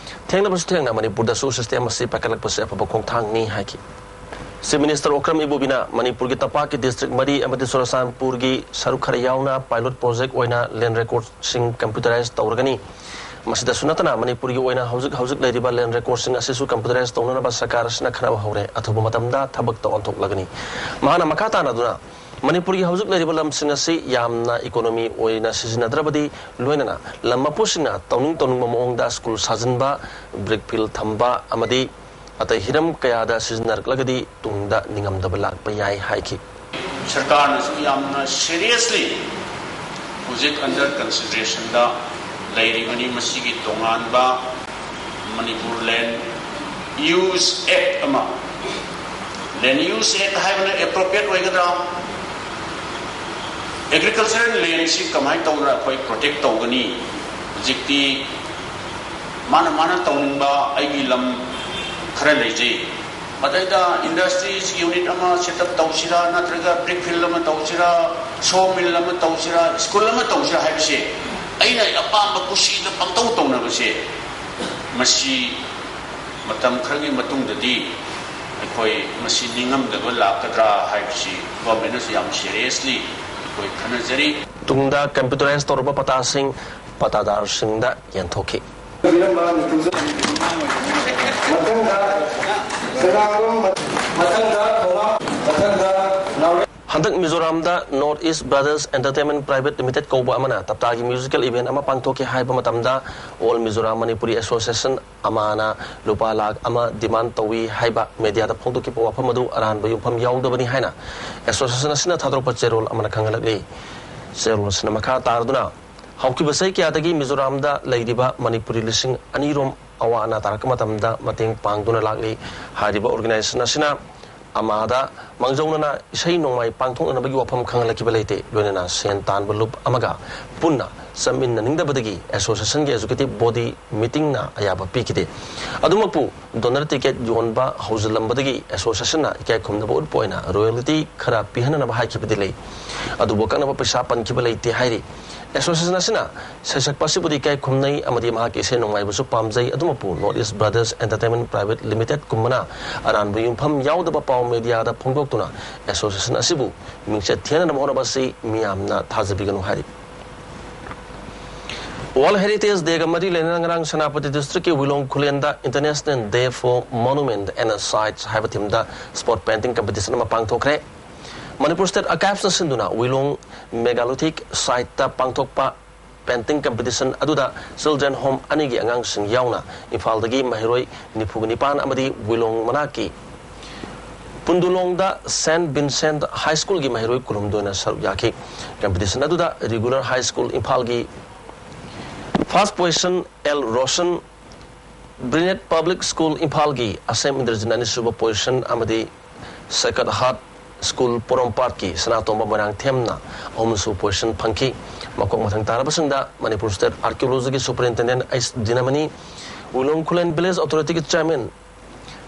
ꯊꯦꯡꯅꯕꯁꯨ ꯊꯦꯡꯅ ꯃꯅꯤꯄꯨꯔꯗꯁꯨ ꯁꯤꯁꯇꯦꯝ ꯑꯁꯤ ꯄꯥꯏꯈꯠꯂꯛꯄꯁꯤ ꯑꯐꯕ ꯈꯣꯡꯊꯥꯡꯅꯤ ꯍꯥꯏꯈꯤ꯫ ꯆꯤꯐ ꯃꯤꯅꯤꯁꯇꯔ ꯑꯣꯀ꯭ꯔꯝ ꯏꯕꯣꯕꯤꯅ ꯃꯅꯤꯄꯨꯔꯒꯤ ꯇꯝꯄꯥꯛꯀꯤ ꯗꯤꯁꯇ꯭ꯔꯤꯛ ꯃꯔꯤ ꯑꯃꯗꯤ ꯆꯨꯔꯆꯥꯟꯄꯨꯔꯒꯤ ꯁꯔꯨꯛ ꯈꯔ ꯌꯥꯎꯅ ꯄꯥꯏꯂꯣꯠ ꯄ꯭ꯔꯣꯖꯦꯛ ꯑꯣꯏꯅ ꯂꯦꯟ ꯔꯦꯀꯣꯔꯗꯁꯤꯡ ꯀꯝꯄ꯭ꯌꯨꯇꯔꯥꯏꯖ ꯇꯧꯔꯒꯅꯤ꯫ ꯃꯁꯤꯗꯁꯨ ꯅꯠꯇꯅ ꯃꯅꯤꯄꯨꯔꯒꯤ ꯑꯣꯏꯅ ꯍꯧꯖꯤꯛ ꯍꯧꯖꯤꯛ ꯂꯩꯔꯤꯕ ꯂꯦꯟ ꯔꯦꯀꯣꯔꯗꯁꯤꯡ ꯑꯁꯤꯁꯨ ꯀꯝꯄ꯭ꯌꯨꯇꯔꯥꯏꯖ ꯇꯧꯅꯅꯕ ꯁꯔꯀꯥꯔ ꯑꯁꯤꯅ ꯈꯟꯅꯕ ꯍꯧꯔꯦ꯫ ꯑꯊꯨꯕ ꯃꯇꯝꯗ ꯊꯕꯛꯇ ꯑꯣꯟꯊꯣꯛꯂꯒꯅꯤ꯫ ꯃꯍꯥꯛꯅ ꯃꯈꯥ ꯇꯥꯅꯗꯨꯅ ꯃꯅꯤꯄꯨꯔꯒꯤ ꯍꯧꯖꯤꯛ ꯂꯩꯔꯤꯕ ꯂꯝꯁꯤꯡ ꯑꯁꯤ ꯌꯥꯝꯅ ꯏꯀꯣꯅꯣꯃꯤ ꯑꯣꯏꯅ ꯁꯤꯖꯤꯟꯅꯗ꯭ꯔꯕꯗꯤ ꯂꯣꯏꯅꯅ ꯂꯝ ꯃꯄꯨꯁꯤꯡꯅ ꯇꯧꯅꯤꯡ ꯇꯧꯅꯤꯡꯕ ꯃꯑꯣꯡꯗ ꯁ꯭ꯀꯨꯜ ꯁꯥꯖꯤꯟꯕ, ꯕ꯭ꯔꯤꯛ ꯐꯤꯜ ꯊꯝꯕ ꯑꯃꯗꯤ ꯑꯇꯩ ꯍꯤꯔꯝ ꯀꯌꯥꯗ ꯁꯤꯖꯤꯟꯅꯔꯛꯂꯒꯗꯤ ꯇꯨꯡꯗ ꯅꯤꯡꯉꯝꯗꯕ ꯂꯥꯛꯄ ꯌꯥꯏ ꯍꯥꯏꯈꯤ꯫ ꯁꯔꯀꯥꯔꯅꯁꯨ ꯌꯥꯝꯅ ꯁꯦꯔꯤꯌꯁꯂꯤ ꯍꯧꯖꯤꯛ ꯑꯟꯗꯔ ꯀꯟꯁꯤꯗꯔꯦꯁꯟꯗ ꯂꯩꯔꯤꯕꯅꯤ꯫ ꯃꯁꯤꯒꯤ ꯇꯣꯉꯥꯟꯕ ꯃꯅꯤꯄꯨꯔ ꯂꯦꯟ ꯌꯨꯁ ꯑꯦꯛ ꯑꯃ, ꯂꯦꯟ ꯌꯨꯁ ꯑꯦꯛ ꯍꯥꯏꯕꯅ ꯑꯦꯄ꯭ꯔꯣꯄ꯭ꯔꯤꯌꯦꯠ ꯑꯣꯏꯒꯗ꯭ꯔꯥ? ꯑꯦꯒ꯭ꯔꯤꯀꯜꯆꯔꯦꯜ ꯂꯦꯟꯁꯤ ꯀꯃꯥꯏꯅ ꯇꯧꯗꯅ ꯑꯩꯈꯣꯏ ꯄ꯭ꯔꯣꯇꯦꯛ ꯇꯧꯒꯅꯤ? ꯍꯧꯖꯤꯛꯇꯤ ꯃꯥꯅ ꯃꯥꯅ ꯇꯧꯅꯤꯡꯕ ꯑꯩꯒꯤ ꯂꯝ ꯈꯔ ꯂꯩꯖꯩ, ꯃꯗꯩꯗ ꯏꯟꯗꯁꯇ꯭ꯔꯤꯁ ꯌꯨꯅꯤꯠ ꯑꯃ ꯁꯦꯠ ꯑꯞ ꯇꯧꯁꯤꯔꯥ, ꯅꯠꯇ꯭ꯔꯒ ꯕ꯭ꯔꯤꯛ ꯐꯤꯜ ꯑꯃ ꯇꯧꯁꯤꯔꯥ, ꯁꯣ ꯃꯤꯜ ꯑꯃ ꯇꯧꯁꯤꯔꯥ, ꯁ꯭ꯀꯨꯜ ꯑꯃ ꯇꯧꯁꯤꯔꯥ ꯍꯥꯏꯕꯁꯦ ꯑꯩꯅ ꯑꯄꯥꯝꯕ ꯀꯨꯁꯤꯗ ꯄꯪꯇꯧ ꯇꯧꯅꯕꯁꯦ, ꯃꯁꯤ ꯃꯇꯝ ꯈꯔꯒꯤ ꯃꯇꯨꯡꯗꯗꯤ ꯑꯩꯈꯣꯏ ꯃꯁꯤ ꯅꯤꯡꯉꯝꯗꯕ ꯂꯥꯛꯀꯗ꯭ꯔꯥ ꯍꯥꯏꯕꯁꯤ ꯒꯣꯔꯃꯦꯟꯅꯁꯨ ꯌꯥꯝ ꯁꯦꯔꯤꯌꯁꯂꯤ ꯑꯩꯈꯣꯏ ꯈꯟꯅꯖꯔꯤ꯫ ꯇꯨꯡꯗ ꯀꯝꯄ꯭ꯌꯨꯇꯔꯥꯏꯖ ꯇꯧꯔꯕ ꯄꯇꯥꯁꯤꯡ ꯄꯇꯥꯗꯥꯔꯁꯤꯡꯗ ꯌꯦꯟꯊꯣꯛꯈꯤ꯫ ꯃꯊꯪꯗ ꯁꯅꯥꯕꯝ, ꯃꯊꯪꯗ ꯈꯣꯡꯉꯥꯝ, ꯃꯊꯪꯗ ꯅꯥꯎꯔꯦꯝ꯫ ꯍꯟꯗꯛ ꯃꯤꯖꯣꯔꯥꯝꯗ north east brothers entertainment private limited ꯀꯧꯕ ꯑꯃꯅ ꯇꯞꯇꯥꯒꯤ ꯃ꯭ꯌꯨꯖꯤꯀꯦꯜ ꯏꯚꯦꯟꯠ ꯑꯃ ꯄꯥꯡꯊꯣꯛꯀꯦ ꯍꯥꯏꯕ ꯃꯇꯝꯗ ꯑꯣꯜ ꯃꯤꯖꯣꯔꯥꯝ ꯃꯅꯤꯄꯨꯔꯤ ꯑꯦꯁꯣꯁꯤꯌꯦꯁꯟ ꯑꯃꯅ ꯂꯨꯄꯥ ꯂꯥꯈ ꯑꯃ ꯗꯤꯃꯥꯟ ꯇꯧꯏ ꯍꯥꯏꯕ ꯃꯦꯗꯤꯌꯥꯗ ꯐꯣꯡꯗꯣꯛꯈꯤꯕ ꯋꯥꯐꯝ ꯑꯗꯨ ꯑꯔꯥꯟꯕ ꯌꯨꯝꯐꯝ ꯌꯥꯎꯗꯕꯅꯤ ꯍꯥꯏꯅ ꯑꯦꯁꯣꯁꯤꯌꯦꯁꯟ ꯑꯁꯤꯅ ꯊꯥꯗꯣꯔꯛꯄ ꯆꯦꯔꯣꯜ ꯑꯃꯅ ꯈꯪꯍꯜꯂꯛꯂꯤ꯫ ꯆꯦꯔꯣꯜ ꯑꯁꯤꯅ ꯃꯈꯥ ꯇꯥꯔꯗꯨꯅ, ꯍꯧꯈꯤꯕ ꯆꯍꯤ ꯀꯌꯥꯗꯒꯤ ꯃꯤꯖꯣꯔꯥꯝꯗ ꯂꯩꯔꯤꯕ ꯃꯅꯤꯄꯨꯔꯤ ꯂꯤꯁꯤꯡ ꯑꯅꯤ ꯔꯣꯝ ꯑꯋꯥ ꯑꯅꯥ ꯇꯥꯔꯛꯄ ꯃꯇꯝꯗ ꯃꯇꯦꯡ ꯄꯥꯡꯗꯨꯅ ꯂꯥꯛꯂꯤ꯫ ꯍꯥꯏꯔꯤꯕ ꯑꯣꯔꯒꯅꯥꯏꯖꯦꯁꯟ ꯑꯁꯤꯅ ꯑꯃꯥꯗ ꯃꯥꯡꯖꯧꯅꯅ ꯏꯁꯩ ꯅꯣꯡꯃꯥꯏ ꯄꯥꯡꯊꯣꯛꯅꯅꯕꯒꯤ ꯋꯥꯐꯝ ꯈꯪꯍꯜꯂꯛꯈꯤꯕ ꯂꯩꯇꯦ꯫ ꯂꯣꯏꯅꯅ ꯁꯦꯟ ꯇꯥꯟꯕ ꯂꯨꯞ ꯑꯃꯒ ꯄꯨꯟꯅ ꯆꯠꯃꯤꯟꯅꯅꯤꯡꯗꯕꯗꯒꯤ ꯑꯦꯁꯣꯁꯤꯌꯦꯁꯟꯒꯤ ꯑꯦꯖꯨꯀꯦꯇꯤꯚ ꯕꯣꯗꯤ ꯃꯤꯇꯤꯡꯅ ꯑꯌꯥꯕ ꯄꯤꯈꯤꯗꯦ꯫ ꯑꯗꯨꯃꯛꯄꯨ, ꯗꯣꯅꯔ ꯇꯤꯀꯦꯠ ꯌꯣꯟꯕ ꯍꯧꯖꯤꯜꯂꯝꯕꯗꯒꯤ ꯑꯦꯁꯣꯁꯤꯌꯦꯁꯟꯅ ꯏꯀꯥꯏ ꯈꯨꯝꯅꯕ ꯎꯠꯄ ꯑꯣꯏꯅ ꯔꯣꯌꯦꯜꯇꯤ ꯈꯔ ꯄꯤꯍꯟꯅꯅꯕ ꯍꯥꯏꯈꯤꯕꯗꯤ ꯂꯩ꯫ ꯑꯗꯨꯕꯨ ꯑꯀꯛꯅꯕ ꯄꯩꯁꯥ ꯄꯟꯈꯤꯕ ꯂꯩꯇꯦ ꯍꯥꯏꯔꯤ꯫ ꯑꯦꯁꯣꯁꯤꯌꯦꯁꯟ ꯑꯁꯤꯅ ꯁꯩꯁꯛꯄ ꯑꯁꯤꯕꯨꯗꯤ ꯏꯀꯥꯏ ꯈꯨꯝꯅꯩ ꯑꯃꯗꯤ ꯃꯍꯥꯛꯀꯤ ꯏꯁꯩ ꯅꯣꯡꯃꯥꯏꯕꯁꯨ ꯄꯥꯝꯖꯩ꯫ ꯑꯗꯨꯃꯛꯄꯨ North East Brothers Entertainment Private Limited ꯀꯨꯝꯕꯅ ꯑꯔꯥꯟꯕ ꯌꯨꯝꯐꯝ ꯌꯥꯎꯗꯕ ꯄꯥꯎ ꯃꯦꯗꯤꯌꯥꯗ ꯐꯣꯡꯗꯣꯛꯇꯨꯅ ꯑꯦꯁꯣꯁꯤꯌꯦꯁꯟ ꯑꯁꯤꯕꯨ ꯃꯤꯡꯆꯠ ꯊꯤꯍꯟꯅꯕ ꯍꯣꯠꯅꯕ ꯑꯁꯤ ꯃꯤꯌꯥꯝꯅ ꯊꯥꯖꯕꯤꯒꯅꯨ ꯍꯥꯏꯔꯤ꯫ World Heritage Day ꯒ ꯃꯔꯤ ꯂꯩꯅꯅ ꯉꯔꯥꯡ ꯁꯦꯅꯥꯄꯇꯤ ꯗꯤꯁꯇ꯭ꯔꯤꯛꯀꯤ ꯋꯤꯂꯣꯡ ꯈꯨꯂꯦꯟꯗ International Day for Monument and Sites ꯍꯥꯏꯕ ꯊꯤꯝꯗ ꯁ꯭ꯄꯣꯠ ꯄꯦꯟꯇꯤꯡ ꯀꯝꯄꯤꯇꯤꯁꯟ ꯑꯃ ꯄꯥꯡꯊꯣꯛꯈ꯭ꯔꯦ꯫ ꯃꯅꯤꯄꯨꯔ ꯁ꯭ꯇꯦꯠ ꯑꯥꯔꯀꯥꯏꯚꯁꯅ ꯁꯤꯟꯗꯨꯅ ꯋꯤꯂꯣꯡ ꯃꯦꯒꯥꯂꯤꯊꯤꯛ ꯁꯥꯏꯠꯇ ꯄꯥꯡꯊꯣꯛꯄ ꯄꯦꯟꯇꯤꯡ ꯀꯝꯄꯤꯇꯤꯁꯟ ꯑꯗꯨꯗ ꯆꯤꯜꯗ꯭ꯔꯦꯟ ꯍꯣꯝ ꯑꯅꯤꯒꯤ ꯑꯉꯥꯡꯁꯤꯡ ꯌꯥꯎꯅ ꯏꯝꯐꯥꯜꯗꯒꯤ ꯃꯍꯩꯔꯣꯏ ꯅꯤꯐꯨ ꯅꯤꯄꯥꯟ ꯑꯃꯗꯤ ꯋꯤꯂꯣꯡ ꯃꯅꯥꯛꯀꯤ ꯄꯨꯟꯗꯨꯂꯣꯡꯗ ꯁꯦꯟꯠ ꯚꯤꯟꯁꯦꯟꯠ ꯍꯥꯏ ꯁ꯭ꯀꯨꯜꯒꯤ ꯃꯍꯩꯔꯣꯏ ꯀꯨꯟꯍꯨꯝꯗꯣꯏꯅ ꯁꯔꯨꯛ ꯌꯥꯈꯤ꯫ ꯀꯝꯄꯤꯇꯤꯁꯟ ꯑꯗꯨꯗ ꯔꯤꯒꯨꯂꯔ ꯍꯥꯏ ꯁ꯭ꯀꯨꯜ ꯏꯝꯐꯥꯜꯒꯤ ꯐꯥꯔꯁ ꯄꯣꯖꯤꯁꯟ ꯑꯦꯜ ꯔꯣꯁꯟ, ꯕ꯭ꯔꯤꯅꯦꯠ ꯄꯕ꯭ꯂꯤꯛ ꯁ꯭ꯀꯨꯜ ꯏꯝꯐꯥꯜꯒꯤ ꯑꯁꯦꯝ ꯏꯟꯗ꯭ꯔꯖꯤꯠ ꯑꯅꯤꯁꯨꯕ ꯄꯣꯖꯤꯁꯟ ꯑꯃꯗꯤ ꯁꯦꯀ꯭ꯔꯦꯠ ꯍꯥꯔꯠ ꯁ꯭ꯀꯨꯜ ꯄꯣꯔꯣꯝꯄꯥꯠꯀꯤ ꯁꯅꯥꯇꯣꯝꯕ ꯃꯣꯏꯔꯥꯡꯊꯦꯝꯅ ꯑꯍꯨꯝꯁꯨꯕ ꯄꯣꯖꯤꯁꯟ ꯐꯪꯈꯤ꯫ ꯃꯀꯣꯛ ꯃꯊꯪ ꯇꯥꯔꯕꯁꯤꯡꯗ ꯃꯅꯤꯄꯨꯔ ꯁ꯭ꯇꯦꯠ ꯑꯥꯔꯀꯤꯑꯣꯂꯣꯖꯤꯒꯤ superintendent H Dinamani, Wilong Khullen village ꯑꯣꯊꯣꯔꯤꯇꯤꯒꯤ ꯆꯤꯌꯔꯃꯦꯟ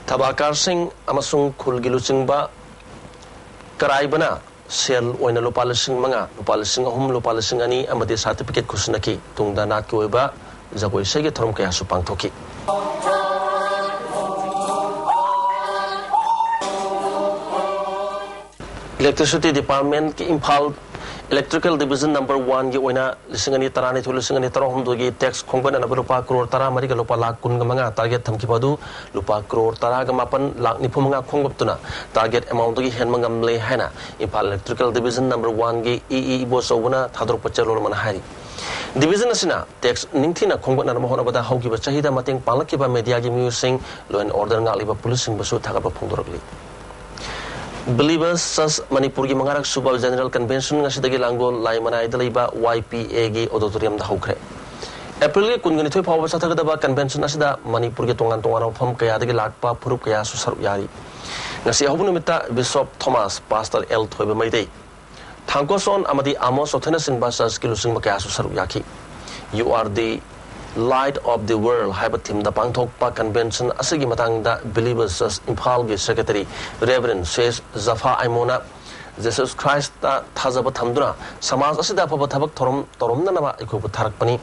ꯊꯕꯥꯀꯥꯔ ꯁꯤꯡ ꯑꯃꯁꯨꯡ ꯈꯨꯜꯒꯤ ꯂꯨꯆꯤꯡꯕ ꯀꯔꯥꯏꯕꯅ ꯁꯦꯜ ꯑꯣꯏꯅ ꯂꯨꯄꯥ ꯂꯤꯁꯤꯡ ꯃꯉꯥ, ꯂꯨꯄꯥ ꯂꯤꯁꯤꯡ ꯑꯍꯨꯝ, ꯂꯨꯄꯥ ꯂꯤꯁꯤꯡ ꯑꯅꯤ ꯑꯃꯗꯤ ꯁꯥꯔꯇꯤꯐꯤꯀꯦꯠ ꯈꯨꯠꯁꯤꯟꯅꯈꯤ꯫ ꯇꯨꯡꯗ ꯅꯥꯠꯀꯤ ꯑꯣꯏꯕ ꯖꯒꯣꯏ ꯏꯁꯩꯒꯤ ꯊꯧꯔꯝ ꯀꯌꯥꯁꯨ ꯄꯥꯡꯊꯣꯛꯈꯤ꯫ Electricity Department ꯀꯤ Imphal Electrical Division Number One ꯒꯤ ꯑꯣꯏꯅ ꯂꯤꯁꯤꯡ ꯑꯅꯤ ꯇꯔꯥꯅꯤꯊꯣꯏ, ꯂꯤꯁꯤꯡ ꯑꯅꯤ ꯇꯔꯥꯍꯨꯝꯗꯣꯏꯒꯤ ꯇꯦꯛꯁ ꯈꯣꯝꯒꯠꯅꯅꯕ ꯂꯨꯄꯥ ꯀ꯭ꯔꯣꯔ ꯇꯔꯥꯃꯔꯤꯒ ꯂꯨꯄꯥ ꯂꯥꯈ ꯀꯨꯟꯒ ꯃꯉꯥ ꯇꯥꯔꯒꯦꯠ ꯊꯝꯈꯤꯕ ꯑꯗꯨ ꯂꯨꯄꯥ ꯀ꯭ꯔꯣꯔ ꯇꯔꯥꯒ ꯃꯥꯄꯟ ꯂꯥꯈ ꯅꯤꯐꯨ ꯃꯉꯥ ꯈꯣꯝꯒꯠꯇꯨꯅ ꯇꯥꯔꯒꯦꯠ ꯑꯦꯃꯥꯎꯟꯠꯇꯒꯤ ꯍꯦꯟꯕ ꯉꯝꯂꯦ ꯍꯥꯏꯅ Imphal Electrical Division Number One ꯒꯤ ꯏ ꯏ ꯏꯕꯣꯆꯧꯕꯅ ꯊꯥꯗꯣꯔꯛꯄ ꯆꯦꯔꯣꯜ ꯑꯃꯅ ꯍꯥꯏꯔꯤ꯫ ꯗꯤꯕꯤꯖꯟ ꯑꯁꯤꯅ ꯇꯦꯛꯁ ꯅꯤꯡꯊꯤꯅ ꯈꯣꯝꯒꯠꯅꯅꯕ ꯍꯣꯠꯅꯕꯗ ꯍꯧꯈꯤꯕ ꯆꯍꯤꯗ ꯃꯇꯦꯡ ꯄꯥꯡꯂꯛꯈꯤꯕ ꯃꯦꯗꯤꯌꯥꯒꯤ ꯃꯤꯑꯣꯏꯁꯤꯡ, law and order ꯉꯥꯛꯂꯤꯕ ꯄꯨꯂꯤꯁꯁꯤꯡꯕꯨꯁꯨ ꯊꯥꯒꯠꯄ ꯐꯣꯡꯗꯣꯔꯛꯂꯤ꯫ Believers Church ꯃꯅꯤꯄꯨꯔꯒꯤ ꯃꯉꯥꯔꯛ ꯁꯨꯕ ꯖꯦꯅꯔꯦꯜ ꯀꯟꯚꯦꯟꯁꯟ ꯉꯁꯤꯗꯒꯤ ꯂꯥꯡꯒꯣꯜ ꯂꯥꯏꯃꯅꯥꯏꯗ ꯂꯩꯕ ꯋꯥꯏ ꯄꯤ ꯑꯦꯒꯤ ꯑꯣꯗꯤꯇꯣꯔꯤꯌꯝꯗ ꯍꯧꯈ꯭ꯔꯦ꯫ ꯑꯦꯄ꯭ꯔꯤꯜꯒꯤ ꯀꯨꯟꯒ ꯅꯤꯊꯣꯏ ꯐꯥꯎꯕ ꯆꯠꯊꯒꯗꯕ ꯀꯟꯚꯦꯟꯁꯟ ꯑꯁꯤꯗ ꯃꯅꯤꯄꯨꯔꯒꯤ ꯇꯣꯉꯥꯟ ꯇꯣꯉꯥꯟꯕ ꯃꯐꯝ ꯀꯌꯥꯗꯒꯤ ꯂꯥꯛꯄ ꯐꯨꯔꯨꯞ ꯀꯌꯥꯁꯨ ꯁꯔꯨꯛ ꯌꯥꯔꯤ꯫ ꯉꯁꯤ ꯑꯍꯧꯕ ꯅꯨꯃꯤꯠꯇ ꯕꯤꯁꯣꯞ ꯊꯣꯃꯥꯁ, ꯄꯥꯁꯇꯔ ꯑꯦꯜ ꯊꯣꯏꯕ ꯃꯩꯇꯩ, ꯊꯥꯡꯀꯣꯁꯣꯟ ꯑꯃꯗꯤ ꯑꯃꯣꯁ ꯆꯣꯊꯦꯅꯆꯤꯡꯕ ꯆꯔꯆꯀꯤ ꯂꯨꯆꯤꯡꯕ ꯀꯌꯥꯁꯨ ꯁꯔꯨꯛ ꯌꯥꯈꯤ꯫ "You are the light of the world" ꯍꯥꯏꯕ ꯊꯤꯝꯗ ꯄꯥꯡꯊꯣꯛꯄ ꯀꯟꯚꯦꯟꯁꯟ ꯑꯁꯤꯒꯤ ꯃꯇꯥꯡꯗ ꯕꯤꯂꯤꯚꯔꯁ ꯆꯔꯆ ꯏꯝꯐꯥꯜꯒꯤ ꯁꯦꯀ꯭ꯔꯦꯇꯔꯤ ꯔꯦꯚꯔꯦꯟ ꯁꯦꯁ ꯖꯐꯥ ꯑꯥꯏꯃꯣꯅ, "ꯖꯤꯁꯁ ꯈ꯭ꯔꯥꯏꯁꯇ ꯊꯥꯖꯕ ꯊꯝꯗꯨꯅ ꯁꯃꯥꯖ ꯑꯁꯤꯗ ꯑꯐꯕ ꯊꯕꯛ ꯊꯧꯔꯝ ꯇꯧꯔꯝꯅꯅꯕ ꯑꯩꯈꯣꯏꯕꯨ ꯊꯥꯔꯛꯄꯅꯤ꯫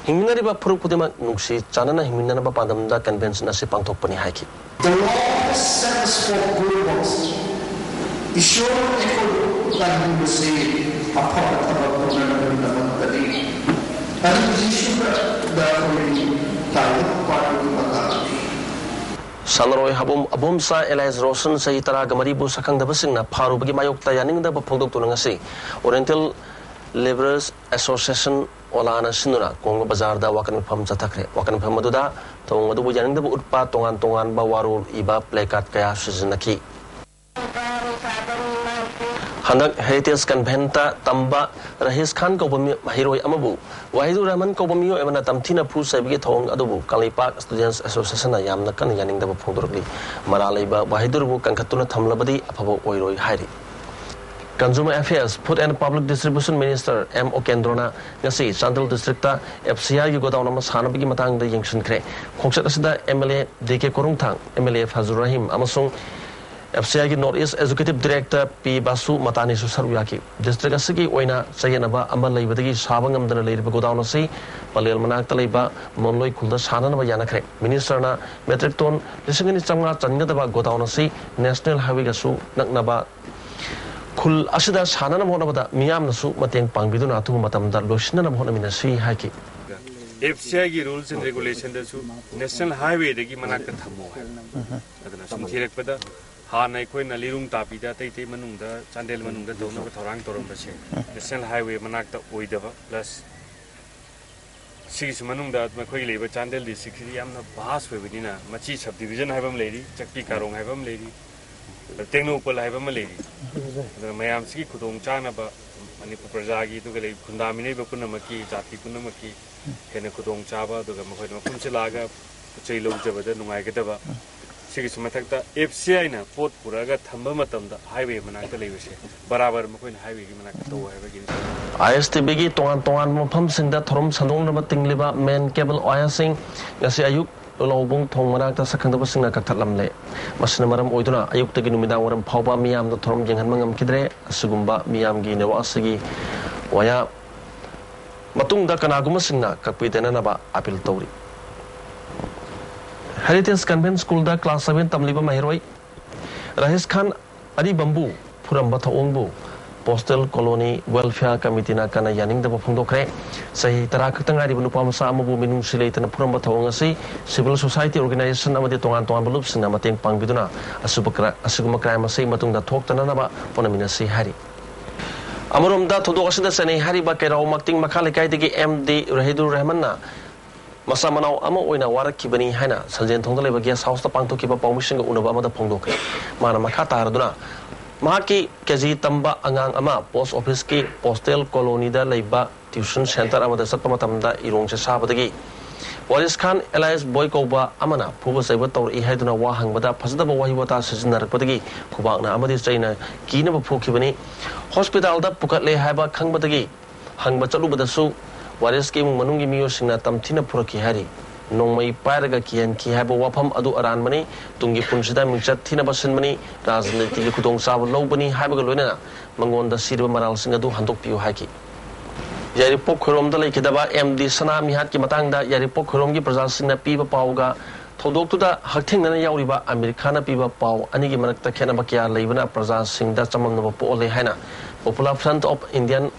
ꯍꯤꯡꯃꯤꯟꯅꯔꯤꯕ ꯐꯨꯔꯨꯞ ꯈꯨꯗꯤꯡꯃꯛ ꯅꯨꯡꯁꯤ ꯆꯥꯟꯅꯅ ꯍꯤꯡꯃꯤꯟꯅꯅꯕ ꯄꯥꯟꯗꯝꯗ ꯀꯟꯚꯦꯟꯁꯟ ꯑꯁꯤ ꯄꯥꯡꯊꯣꯛꯄꯅꯤ" ꯍꯥꯏꯈꯤ꯫ The Lord has sent us for good works. ꯏꯁꯣꯔꯅ ꯑꯩꯈꯣꯏꯕꯨ ꯀꯟꯕꯁꯤ ꯑꯐꯕ ꯊꯕꯛ ꯇꯧꯅꯅꯕꯒꯤꯗꯃꯛꯇꯅꯤ꯫ ꯑꯗꯨ ꯖꯤꯁꯨ ꯈ꯭ꯔꯤꯁꯇꯗ ꯑꯩꯈꯣꯏ ꯇꯥꯏꯕꯪ ꯄꯥꯟꯕꯒꯤ ꯃꯇꯥꯡꯅꯤ꯫ ꯁꯥꯟꯅꯔꯣꯏ ꯍꯥꯕꯨꯝ ꯑꯕꯣꯝꯆꯥ ꯑꯦꯂꯥꯏꯁ ꯔꯣꯁꯟ, ꯆꯍꯤ ꯇꯔꯥꯒ ꯃꯔꯤꯕꯨ ꯁꯛꯈꯪꯗꯕꯁꯤꯡꯅ ꯐꯥꯔꯨꯕꯒꯤ ꯃꯥꯌꯣꯛꯇ ꯌꯥꯅꯤꯡꯗꯕ ꯐꯣꯡꯗꯣꯛꯇꯨꯅ ꯉꯁꯤ Oriental Labourers Association ꯑꯣꯂꯥꯅ ꯁꯤꯟꯗꯨꯅ ꯀꯣꯡꯕ ꯕꯖꯥꯔꯗ ꯋꯥꯀꯠ ꯃꯤꯐꯝ ꯆꯠꯊꯈ꯭ꯔꯦ꯫ ꯋꯥꯀꯠ ꯃꯤꯐꯝ ꯑꯗꯨꯗ ꯊꯧꯑꯣꯡ ꯑꯗꯨꯕꯨ ꯌꯥꯅꯤꯡꯗꯕ ꯎꯠꯄ ꯇꯣꯉꯥꯟ ꯇꯣꯉꯥꯟꯕ ꯋꯥꯔꯣꯜ ꯏꯕ placard ꯀꯌꯥ ꯁꯤꯖꯤꯟꯅꯈꯤ꯫ ꯍꯟꯗꯛ Heritage Conventꯇ ꯇꯝꯕ ꯔꯍꯤꯁ ꯈꯥꯟ ꯀꯧꯕ ꯃꯤ-, ꯃꯍꯩꯔꯣꯏ ꯑꯃꯕꯨ ꯋꯥꯍꯤꯗꯨꯔ ꯔꯍꯃꯟ ꯀꯧꯕ ꯃꯤꯑꯣꯏ ꯑꯃꯅ ꯇꯝꯊꯤꯅ ꯐꯨ ꯆꯩꯕꯒꯤ ꯊꯧꯑꯣꯡ ꯑꯗꯨꯕꯨ ꯀꯪꯂꯩꯄꯥꯛ Students Associationꯅ ꯌꯥꯝꯅ ꯀꯟꯅ ꯌꯥꯅꯤꯡꯗꯕ ꯐꯣꯡꯗꯣꯔꯛꯂꯤ꯫ ꯃꯔꯥꯜ ꯂꯩꯕ ꯋꯥꯍꯤꯗꯨꯔꯕꯨ ꯀꯟꯈꯠꯇꯨꯅ ꯊꯝꯂꯕꯗꯤ ꯑꯐꯕ ꯑꯣꯏꯔꯣꯏ ꯍꯥꯏꯔꯤ꯫ Consumer Affairs, Food and Public Distribution Minister M ꯑꯣꯀꯦꯟꯗ꯭ꯔꯣꯅ ꯉꯁꯤ ꯆꯥꯟꯗꯦꯜ ꯗꯤꯁꯇ꯭ꯔꯤꯛꯇ ꯑꯦꯐ ꯁꯤ ꯑꯥꯏꯒꯤ ꯒꯣꯗꯥꯎꯟ ꯑꯃ ꯁꯥꯅꯕꯒꯤ ꯃꯇꯥꯡꯗ ꯌꯦꯡꯁꯤꯟꯈ꯭ꯔꯦ꯫ ꯈꯣꯡꯆꯠ ꯑꯁꯤꯗ M L A D K Korungthang, M L A Fajur Rahim ꯑꯃꯁꯨꯡ ꯑꯦꯐ ꯁꯤ ꯑꯥꯏꯒꯤ North East Executive Director ꯄꯤ ꯕꯥꯁꯨ ꯃꯇꯥꯅꯤꯁꯨ ꯁꯔꯨꯛ ꯌꯥꯈꯤ꯫ ꯗꯤꯁꯇ꯭ꯔꯤꯛ ꯑꯁꯤꯒꯤ ꯑꯣꯏꯅ ꯆꯌꯦꯠꯅꯕ ꯑꯃ ꯂꯩꯕꯗꯒꯤ ꯁꯥꯕ ꯉꯝꯗꯅ ꯂꯩꯔꯤꯕ ꯒꯣꯗꯥꯎꯟ ꯑꯁꯤ ꯄꯂꯦꯜ ꯃꯅꯥꯛꯇ ꯂꯩꯕ ꯃꯣꯟꯂꯣꯏ ꯈꯨꯜꯗ ꯁꯥꯅꯅꯕ ꯌꯥꯅꯈ꯭ꯔꯦ꯫ ꯃꯤꯅꯤꯁꯇꯔꯅ ꯃꯦꯇ꯭ꯔꯤꯛ ꯇꯣꯟ ꯂꯤꯁꯤꯡ ꯑꯅꯤ ꯆꯥꯝꯃꯉꯥ ꯆꯟꯒꯗꯕ ꯒꯣꯗꯥꯎꯟ ꯑꯁꯤ ꯅꯦꯁꯅꯦꯜ ꯍꯥꯏꯋꯦꯒꯁꯨ ꯅꯛꯅꯕ ꯈꯨꯜ ꯑꯁꯤꯗ ꯁꯥꯅꯅꯕ ꯍꯣꯠꯅꯕꯗ ꯃꯤꯌꯥꯝꯅꯁꯨ ꯃꯇꯦꯡ ꯄꯥꯡꯕꯤꯗꯨꯅ ꯑꯊꯨꯕ ꯃꯇꯝꯗ ꯂꯣꯏꯁꯤꯟꯅꯅꯕ ꯍꯣꯠꯅꯃꯤꯟꯅꯁꯤ ꯍꯥꯏꯈꯤ꯫ ꯑꯦꯐ ꯁꯤ ꯑꯥꯏꯒꯤ rules and regulationꯗꯁꯨ ꯅꯦꯁꯅꯦꯜ ꯍꯥꯏꯋꯦꯗꯒꯤ ꯃꯅꯥꯛꯇ ꯊꯝꯃꯣ ꯍꯥꯏ꯫ ꯑꯗꯨꯅ ꯁꯨꯝ ꯊꯤꯔꯛꯄꯗ ꯍꯥꯟꯅ ꯑꯩꯈꯣꯏꯅ ꯂꯤꯔꯨꯡ ꯇꯥꯕꯤꯗ ꯑꯇꯩ ꯑꯇꯩ ꯃꯅꯨꯡꯗ ꯆꯥꯟꯗꯦꯜ ꯃꯅꯨꯡꯗ ꯇꯧꯅꯕ ꯊꯧꯔꯥꯡ ꯇꯧꯔꯝꯕꯁꯦ ꯅꯦꯁꯅꯦꯜ ꯍꯥꯏꯋꯦ ꯃꯅꯥꯛꯇ ꯑꯣꯏꯗꯕ, plus ꯁꯤꯒꯤꯁꯨ ꯃꯅꯨꯡꯗ ꯑꯩꯈꯣꯏꯒꯤ ꯂꯩꯔꯤꯕ ꯆꯥꯟꯗꯦꯜ ꯗꯤꯁꯇ꯭ꯔꯤꯛꯁꯤꯗꯤ ꯌꯥꯝꯅ vast ꯑꯣꯏꯕꯅꯤꯅ, ꯃꯆꯤ ꯁꯕ ꯗꯤꯕꯤꯖꯟ ꯍꯥꯏꯕ ꯑꯃ ꯂꯩꯔꯤ, ꯆꯛꯄꯤ ꯀꯥꯔꯣꯡ ꯍꯥꯏꯕ ꯑꯃ ꯂꯩꯔꯤ, ꯇꯦꯡꯅꯧꯄꯜ ꯍꯥꯏꯕ ꯑꯃ ꯂꯩꯔꯤ꯫ ꯑꯗꯨꯅ ꯃꯌꯥꯝꯁꯤꯒꯤ ꯈꯨꯗꯣꯡ ꯆꯥꯅꯕ ꯃꯅꯤꯄꯨꯔ ꯄ꯭ꯔꯖꯥꯒꯤ, ꯑꯗꯨꯒ ꯂꯩ-, ꯈꯨꯟꯗꯥꯃꯤꯟꯅꯔꯤꯕ ꯄꯨꯝꯅꯃꯛꯀꯤ, ꯖꯥꯇꯤ ꯄꯨꯝꯅꯃꯛꯀꯤ ꯍꯦꯟꯅ ꯈꯨꯗꯣꯡ ꯆꯥꯕ, ꯑꯗꯨꯒ ꯃꯈꯣꯏꯅ ꯃꯐꯝꯁꯤ ꯂꯥꯛꯑꯒ ꯄꯣꯠ ꯆꯩ ꯂꯧꯖꯕꯗ ꯅꯨꯡꯉꯥꯏꯒꯗꯕ, ꯁꯤꯒꯤꯁꯨ ꯃꯊꯛꯇ ꯑꯦꯐ ꯁꯤ ꯑꯥꯏꯅ ꯄꯣꯠ ꯄꯨꯔꯛꯑꯒ ꯊꯝꯕ ꯃꯇꯝꯗ ꯍꯥꯏꯋꯦ ꯃꯅꯥꯛꯇ ꯂꯩꯕꯁꯦ ꯕꯔꯥꯕꯔ ꯃꯈꯣꯏꯅ ꯍꯥꯏꯋꯦꯒꯤ ꯃꯅꯥꯛꯇ ꯇꯧ ꯍꯥꯏꯕꯒꯤ ꯑꯥꯏ ꯑꯦꯁ ꯇꯤ ꯚꯤꯒꯤ ꯇꯣꯉꯥꯟ ꯇꯣꯉꯥꯟꯕ ꯃꯐꯝꯁꯤꯡꯗ ꯊꯧꯔꯝ ꯁꯟꯗꯣꯛꯅꯕ ꯇꯤꯡꯂꯤꯕ ꯃꯦꯟ ꯀꯦꯕꯜ ꯋꯥꯌꯔꯁꯤꯡ ꯉꯁꯤ ꯑꯌꯨꯛ ꯂꯧꯕꯨꯡ ꯊꯣꯡ ꯃꯅꯥꯛꯇ ꯁꯛꯈꯪꯗꯕꯁꯤꯡꯅ ꯀꯛꯊꯠꯂꯝꯂꯦ꯫ ꯃꯁꯤꯅ ꯃꯔꯝ ꯑꯣꯏꯗꯨꯅ ꯑꯌꯨꯛꯇꯒꯤ ꯅꯨꯃꯤꯗꯥꯡ ꯋꯥꯏꯔꯝ ꯐꯥꯎꯕ ꯃꯤꯌꯥꯝꯗ ꯊꯧꯔꯝ ꯌꯦꯡꯍꯟꯕ ꯉꯝꯈꯤꯗ꯭ꯔꯦ꯫ ꯑꯁꯤꯒꯨꯝꯕ ꯃꯤꯌꯥꯝꯒꯤ ꯅꯦꯠꯋꯥꯛ ꯑꯁꯤꯒꯤ ꯋꯥꯌꯥ ꯃꯇꯨꯡꯗ ꯀꯅꯥꯒꯨꯝꯕꯁꯤꯡꯅ ꯀꯛꯄꯤꯗꯅꯅꯕ ꯑꯥꯄꯤꯜ ꯇꯧꯔꯤ꯫ ꯍꯦꯔꯤꯇꯦꯖ ꯀꯟꯚꯦꯟꯠ ꯁ꯭ꯀꯨꯜꯗ ꯀ꯭ꯂꯥꯁ ꯁꯚꯦꯟ ꯇꯝꯂꯤꯕ ꯃꯍꯩꯔꯣꯏ ꯔꯥꯍꯤꯁ ꯈꯥꯟ ꯑꯔꯤꯕꯝꯕꯨ ꯐꯨꯔꯝꯕ ꯊꯧꯑꯣꯡꯕꯨ ꯄꯣꯁꯇꯦꯜ ꯀꯣꯂꯣꯅꯤ ꯋꯦꯜꯐꯤꯌꯔ ꯀꯃꯤꯇꯤꯅ ꯀꯟꯅ ꯌꯥꯅꯤꯡꯗꯕ ꯐꯣꯡꯗꯣꯛꯈ꯭ꯔꯦ꯫ ꯆꯍꯤ ꯇꯔꯥ ꯈꯛꯇ ꯉꯥꯏꯔꯤꯕ ꯅꯨꯄꯥ ꯃꯆꯥ ꯑꯃꯕꯨ ꯃꯤꯅꯨꯡꯁꯤ ꯂꯩꯇꯅ ꯐꯨꯔꯝꯕ ꯊꯧꯑꯣꯡ ꯑꯁꯤ ꯁꯤꯚꯤꯜ ꯁꯣꯁꯥꯏꯇꯤ ꯑꯣꯔꯒꯅꯥꯏꯖꯦꯁꯟ ꯑꯃꯗꯤ ꯇꯣꯉꯥꯟ ꯇꯣꯉꯥꯟꯕ ꯂꯨꯞꯁꯤꯡꯅ ꯃꯇꯦꯡ ꯄꯥꯡꯕꯤꯗꯨꯅ ꯑꯁꯨꯕ ꯀ꯭ꯔꯥ-, ꯑꯁꯤꯒꯨꯝꯕ ꯀ꯭ꯔꯥꯏꯝ ꯑꯁꯤ ꯃꯇꯨꯡꯗ ꯊꯣꯛꯇꯅꯅꯕ ꯍꯣꯠꯅꯃꯤꯟꯅꯁꯤ ꯍꯥꯏꯔꯤ꯫ ꯑꯃꯔꯣꯝꯗ ꯊꯧꯗꯣꯛ ꯑꯁꯤꯗ ꯆꯦꯟꯅꯩ ꯍꯥꯏꯔꯤꯕ ꯀꯩꯔꯥꯎ ꯃꯛꯇꯤꯡ ꯃꯈꯥ ꯂꯩꯀꯥꯏꯗꯒꯤ ꯑꯦꯝ ꯗꯤ ꯔꯍꯤꯗꯨꯔ ꯔꯍꯃꯟꯅ ꯃꯆꯥ ꯃꯅꯥꯎ ꯑꯃ ꯑꯣꯏꯅ ꯋꯥꯔꯛꯈꯤꯕꯅꯤ ꯍꯥꯏꯅ ꯁꯟꯖꯦꯟ ꯊꯣꯡꯗ ꯂꯩꯕ ꯒꯦꯁ ꯍꯥꯎꯁꯇ ꯄꯥꯡꯊꯣꯛꯈꯤꯕ ꯄꯥꯎꯃꯤꯁꯤꯡꯒ ꯎꯅꯕ ꯑꯃꯗ ꯐꯣꯡꯗꯣꯛꯈ꯭ꯔꯦ꯫ ꯃꯥꯅ ꯃꯈꯥ ꯇꯥꯔꯗꯨꯅ ꯃꯍꯥꯛꯀꯤ ꯀꯦ ꯖꯤ ꯇꯝꯕ ꯑꯉꯥꯡ ꯑꯃ ꯄꯣꯁ ꯑꯣꯐꯤꯁꯀꯤ ꯄꯣꯁꯇꯦꯜ ꯀꯣꯂꯣꯅꯤꯗ ꯂꯩꯕ ꯇ꯭ꯌꯨꯁꯟ ꯁꯦꯟꯇꯔ ꯑꯃꯗ ꯆꯠꯄ ꯃꯇꯝꯗ ꯏꯔꯣꯡꯁꯦ ꯁꯥꯕꯗꯒꯤ ꯋꯥꯔꯤꯁ ꯈꯥꯟ ꯑꯦꯂꯥꯏꯁ ꯕꯣꯏ ꯀꯧꯕ ꯑꯃꯅ ꯐꯨꯕ ꯆꯩꯕ ꯇꯧꯔꯛꯏ ꯍꯥꯏꯗꯨꯅ ꯋꯥ ꯍꯪꯕꯗ ꯐꯖꯗꯕ ꯋꯥꯍꯩ ꯋꯥꯇꯥ ꯁꯤꯖꯤꯟꯅꯔꯛꯄꯗꯒꯤ ꯈꯨꯕꯥꯛꯅ ꯑꯃꯗꯤ ꯆꯩꯅ ꯀꯤꯅꯕ ꯐꯨꯈꯤꯕꯅꯤ꯫ ꯍꯣꯁꯄꯤꯇꯥꯜꯗ ꯄꯨꯈꯠꯂꯦ ꯍꯥꯏꯕ ꯈꯪꯕꯗꯒꯤ ꯍꯪꯕ ꯆꯠꯂꯨꯕꯗꯁꯨ ꯋꯥꯔꯤꯁꯀꯤ ꯏꯃꯨꯡ ꯃꯅꯨꯡꯒꯤ ꯃꯤꯑꯣꯏꯁꯤꯡꯅ ꯇꯝꯊꯤꯅ ꯐꯨꯔꯛꯈꯤ ꯍꯥꯏꯔꯤ꯫ ꯅꯣꯡꯃꯩ ꯄꯥꯏꯔꯒ ꯀꯤꯍꯟꯈꯤ ꯍꯥꯏꯕ ꯋꯥꯐꯝ ꯑꯗꯨ ꯑꯔꯥꯟꯕꯅꯤ꯫ ꯇꯨꯡꯒꯤ ꯄꯨꯟꯁꯤꯗ ꯃꯤꯡꯆꯠ ꯊꯤꯅꯕ ꯁꯤꯟꯕꯅꯤ꯫ ꯔꯥꯖꯅꯤꯇꯤꯒꯤ ꯈꯨꯗꯣꯡꯆꯥꯕ ꯂꯧꯕꯅꯤ ꯍꯥꯏꯕꯒ ꯂꯣꯏꯅꯅ ꯃꯉꯣꯟꯗ ꯁꯤꯔꯤꯕ ꯃꯔꯥꯜꯁꯤꯡ ꯑꯗꯨ ꯍꯟꯗꯣꯛꯄꯤꯌꯨ ꯍꯥꯏꯈꯤ꯫ ꯌꯥꯏꯔꯤꯄꯣꯛ ꯈꯣꯏꯔꯣꯝꯗ ꯂꯩꯈꯤꯗꯕ ꯑꯦꯝ ꯗꯤ ꯁꯅꯥ ꯃꯤꯍꯥꯠꯀꯤ ꯃꯇꯥꯡꯗ ꯌꯥꯏꯔꯤꯄꯣꯛ ꯈꯣꯏꯔꯣꯝꯒꯤ ꯄ꯭ꯔꯖꯥꯁꯤꯡꯅ ꯄꯤꯕ ꯄꯥꯎꯒ ꯊꯧꯗꯣꯛꯇꯨꯗ ꯍꯛꯊꯦꯡꯅꯅ ꯌꯥꯎꯔꯤꯕ ꯑꯃꯤꯔ ꯈꯥꯟꯅ ꯄꯤꯕ ꯄꯥꯎ ꯑꯅꯤꯒꯤ ꯃꯔꯛꯇ ꯈꯦꯠꯅꯕ ꯀꯌꯥ ꯂꯩꯕꯅ ꯄ꯭ꯔꯖꯥꯁꯤꯡꯗ ꯆꯃꯝꯅꯕ ꯄꯣꯛꯍꯜꯂꯦ ꯍꯥꯏꯅ Popular Front of Indian